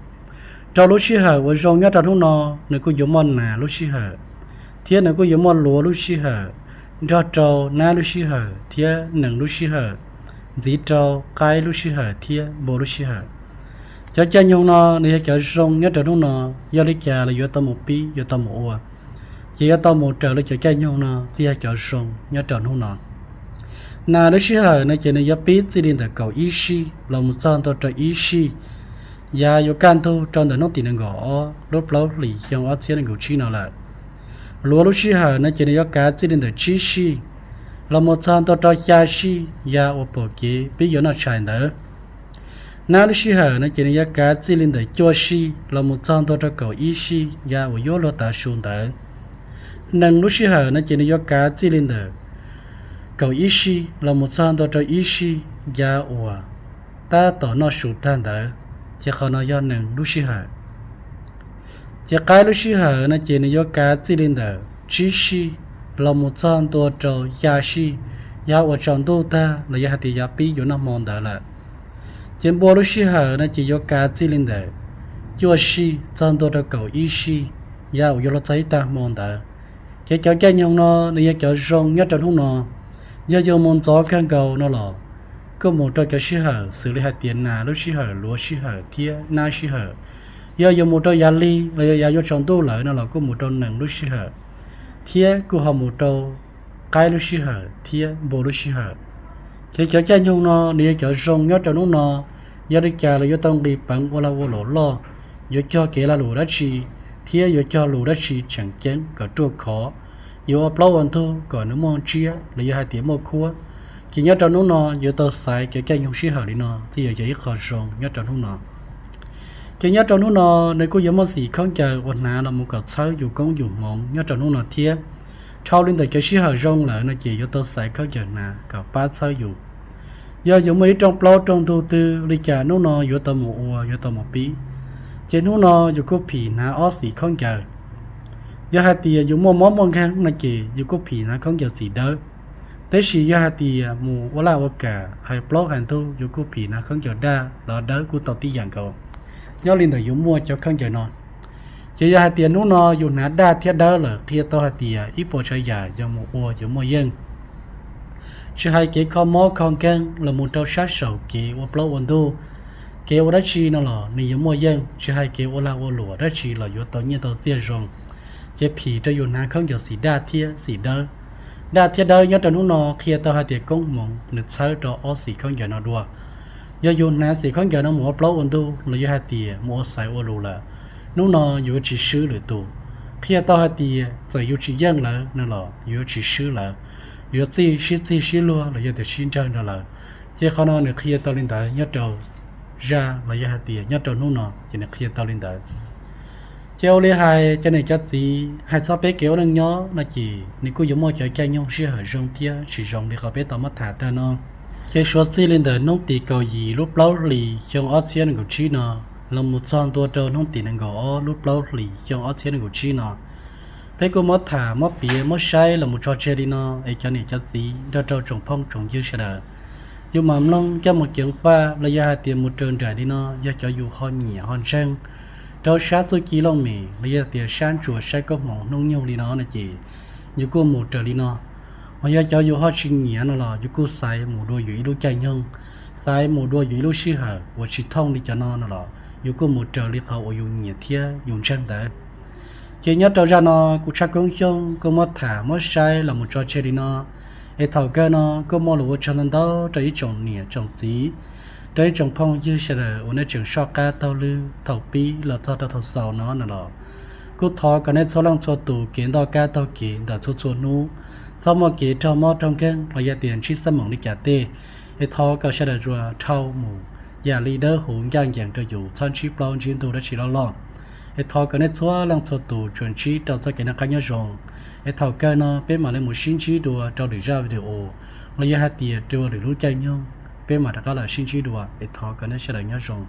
Rau lub sij hawm uas zoo nyob rau hnub no, nws kuj yuav muaj nas lub sij hawm, thiab nws kuj yuav muaj luav lub sij hawm, nrog rau nab lub sij hawm thiab nees lub sij hawm, ntxiv rau qaib lub sij hawm thiab npua lub sij hawm. Cov caij nyoog no nws yog cov zoo nyob rau hnub no, yog li cas los yuav tau mus pib, yuav tau mus ua. Ces yuav tau mus raws li cov caij nyoog no thiaj yog cov zoo nyob rau hnub no. Nas lub sij hawm no ces nws yuav pib txij li ntawm kaum ib sij los mus txog ntua rau ib sij, yav yuav kaj ntug rau ntawm hnub tim nees nkaum ob lub plaub hlis xyoo ob txhiab nees nkaum tsib no lawm. Luav lub sij hawm no ces nws yuav kav txij li ntawm tsib sij los mus txog ntua rau xya sij, yav uas pom kev pib yuav noj tshais ntawd. Nab lub sij hawm no ces nws yuav kav txij li ntawm cuaj sij los mus txog ntua rau kaum ib sij, yav uas yuav luag tav su ntawd. Nees lub sij hawm no ces nws yuav kav txij li ntawm kaum ib sij los mus txog ntua rau ib sij, yav uas tab tom noj su tag ntawd. Ces qhov no yog nees lub sij hawm. Ces qaib lub sij hawm no ces nws yuav kav txij li ntawm tsib sij los mus txog ntua rau xya sij, yav uas tsaus ntuj tag los yog hais tias yav pib yuav noj hmo ntawd lawm. Ces npua lub sij hawm no ces yuav kav txij li ntawm cuaj sij txog ntua rau kaum ib sij, yav uas yuav luag txog ib tag hmo ntawd. Ces cov caij nyoog no nws yog cov zoo nyob rau hnub no. Yog yuav mus ntxov kawg nkaus no los kuj mus rau cov sij hawm xws li hais tias nas lub sij hawm, luav sij hawm thiab nab sij hawm. Yog yuav mus rau yav lig los yog yav yuav tsaus ntuj lawm no los kuj mus rau nees lub sij hawm, thiab kuj ho mus rau qaib lub sij hawm thiab npua lub sij hawm. Ces cov caij nyoog no nws yog cov zoo nyob rau hnub no. Yog li cas los yuav tau nqis peev ua lag ua luam loj, yuav cog kev lag luam dab tsi, thiab yuav cog lus dab tsi tseem ceeb kom ruaj khov, yuav ua plaub ua ntug kom nws muaj ntsiab los yog hais tias muaj khuab. Ces nyob rau hnub no yuav tau xaiv cov caij nyoog sij hawm li no thiaj yuav yog ib qho zoo nyob rau hnub no. Ces nyob rau hnub no nws kuj yuav muaj xim khaub ncaws uas hnav los mus kom txhawb yus koob yus hmoov nyob rau hnub no thiab. Dhau li ntawm cov sij hawm zoo lawm no ces yuav tau xaiv khaub ncaws hnav kom pab txhawb yus. Yog yus muaj ib rooj plaub rooj ntug twg li cas hnub no yuav tau mus ua yuav tau mus pib, ces hnub no yus kuj phim hnav ob xim khaub ncaws. Yog hais tias yus muaj mob muaj nkeeg no ces yus kuj phim hnav khaub ncaws xim dawb. Tab sis yog hais tias mus ua laj ua kam hais plaub hais ntug yus kuj phim hnav khaub ncaws daj los dawb kuj tau tib yam nkaus, nyob li ntawm yus muaj cov khaub ncaws no. Ces yog hais tias hnub no yus hnav daj thiab dawb lawm qhia tau hais tias ib puas tsav yam yog mus ua yuav muaj yeej. Tsis hais kev kho mob kho nkeeg los mus rau sab saum kev ua plaub ua ntug, kev ua dab tsi no los nws yuav muaj yeej, tsis hais kev ua lag ua luam dab tsi los yuav tau nyiaj tau txiaj zoo. Ces phim rau yus hnav khaub ncaws xim daj thiab xim dawb. Daj thiab dawb nyob rau hnub no qhia tau hais tias koob hmoov nws txhawb rau ob xim khaub ncaws no dua. Yog yus hnav xim khaub ncaws no mus ua plaub ua ntug los yog hais tias mus ua xaiv ua lus lawm, hnub no yus yuav tsis swb lwm tus. Qhia tau hais tias txawm yus tsis yeej lawv no los yus yuav tsis swb lawv, yuav txij sib txig sib luag los yog tias sib nrawg nrog lawv. Ces qhov no nws qhia tau li ntawd nyob rau zaj los yog hais tias nyob rau hnub no ces nws qhia tau li ntawd. Ces ua li hais cov niam cov txiv hais txog peb kev ua neej nyob no ces nws kuj yuav muaj cov caij nyoog sij hawm zoo thiab tsis zoo li qhov peb tau muab tham tag no. Ces suav txij li ntawm hnub tim kaum yim lub plaub hlis xyoo ob txhiab nees nkaum tsib no los mus txog ntua rau hnub tim nees nkaum ob lub plaub hlis xyoo ob txhiab nees nkaum tsib no, peb kuj muab tham muab piav muab saib los mus tso tseg li no es cov niam cov txiv nrog rau tsoom phooj tsoom ywg sawv daws, yus mam mloog coj mus ceev faj los yog hais tias mus raws nraim li no yog cov yus ho nyiam ho ntseeg rau sab txuj ci looj mem los yog tias sab ntsuas saib koob hmoov hnub nyoog li no no ces yus kuj mus raws li no. Hos yog cov yus ho tsis nyiam no los yus kuj xaiv mus dua yus ib lub caij nyoog, xaiv mus dua yus ib lub sij hawm uas tsis thooj li cov no no los yus kuj mus raws li qhov uas yus nyiam thiab yus ntseeg ntawd. Ces nyob rau zaj no kuv Tshaj Koob Xyooj kuj muab tham muab saib los mus tso tseg li no. Es thaum kawg no kuj muaj lus ua tsaug ntau ntau rau ib tsoom niam tsoom txiv, rau ib tsoom phooj ywg sawv daws uas nej tseem soj qab taug lw thaum pib los txog rau thaum xaus no no los kuj thov kom nej txhua leej txhua tus kev ntoj kab taug kev ntawm txhua txhua hnub, txhob muaj kev raug mob raug nkeeg los yog tias ntsib xab moom li cas tej, es thov kom sawv daws tsuas dhau mus yam li dawb huv ncaj ncees rau yus, txhob ntsib plaub ntsib ntug dab tsi loj loj. Es thov kom nej txhua leej txhua tus tsuas ntsib rau txoj kev noj qab nyob zoo. Es thaum kawg no peb mam li mus sib ntsib dua rau lwm zaj video los yog hais tias dua lwm lub caij nyoog, peb mam rov qab los sib ntsib dua. Es thov kom nej sawv daws nyob zoo.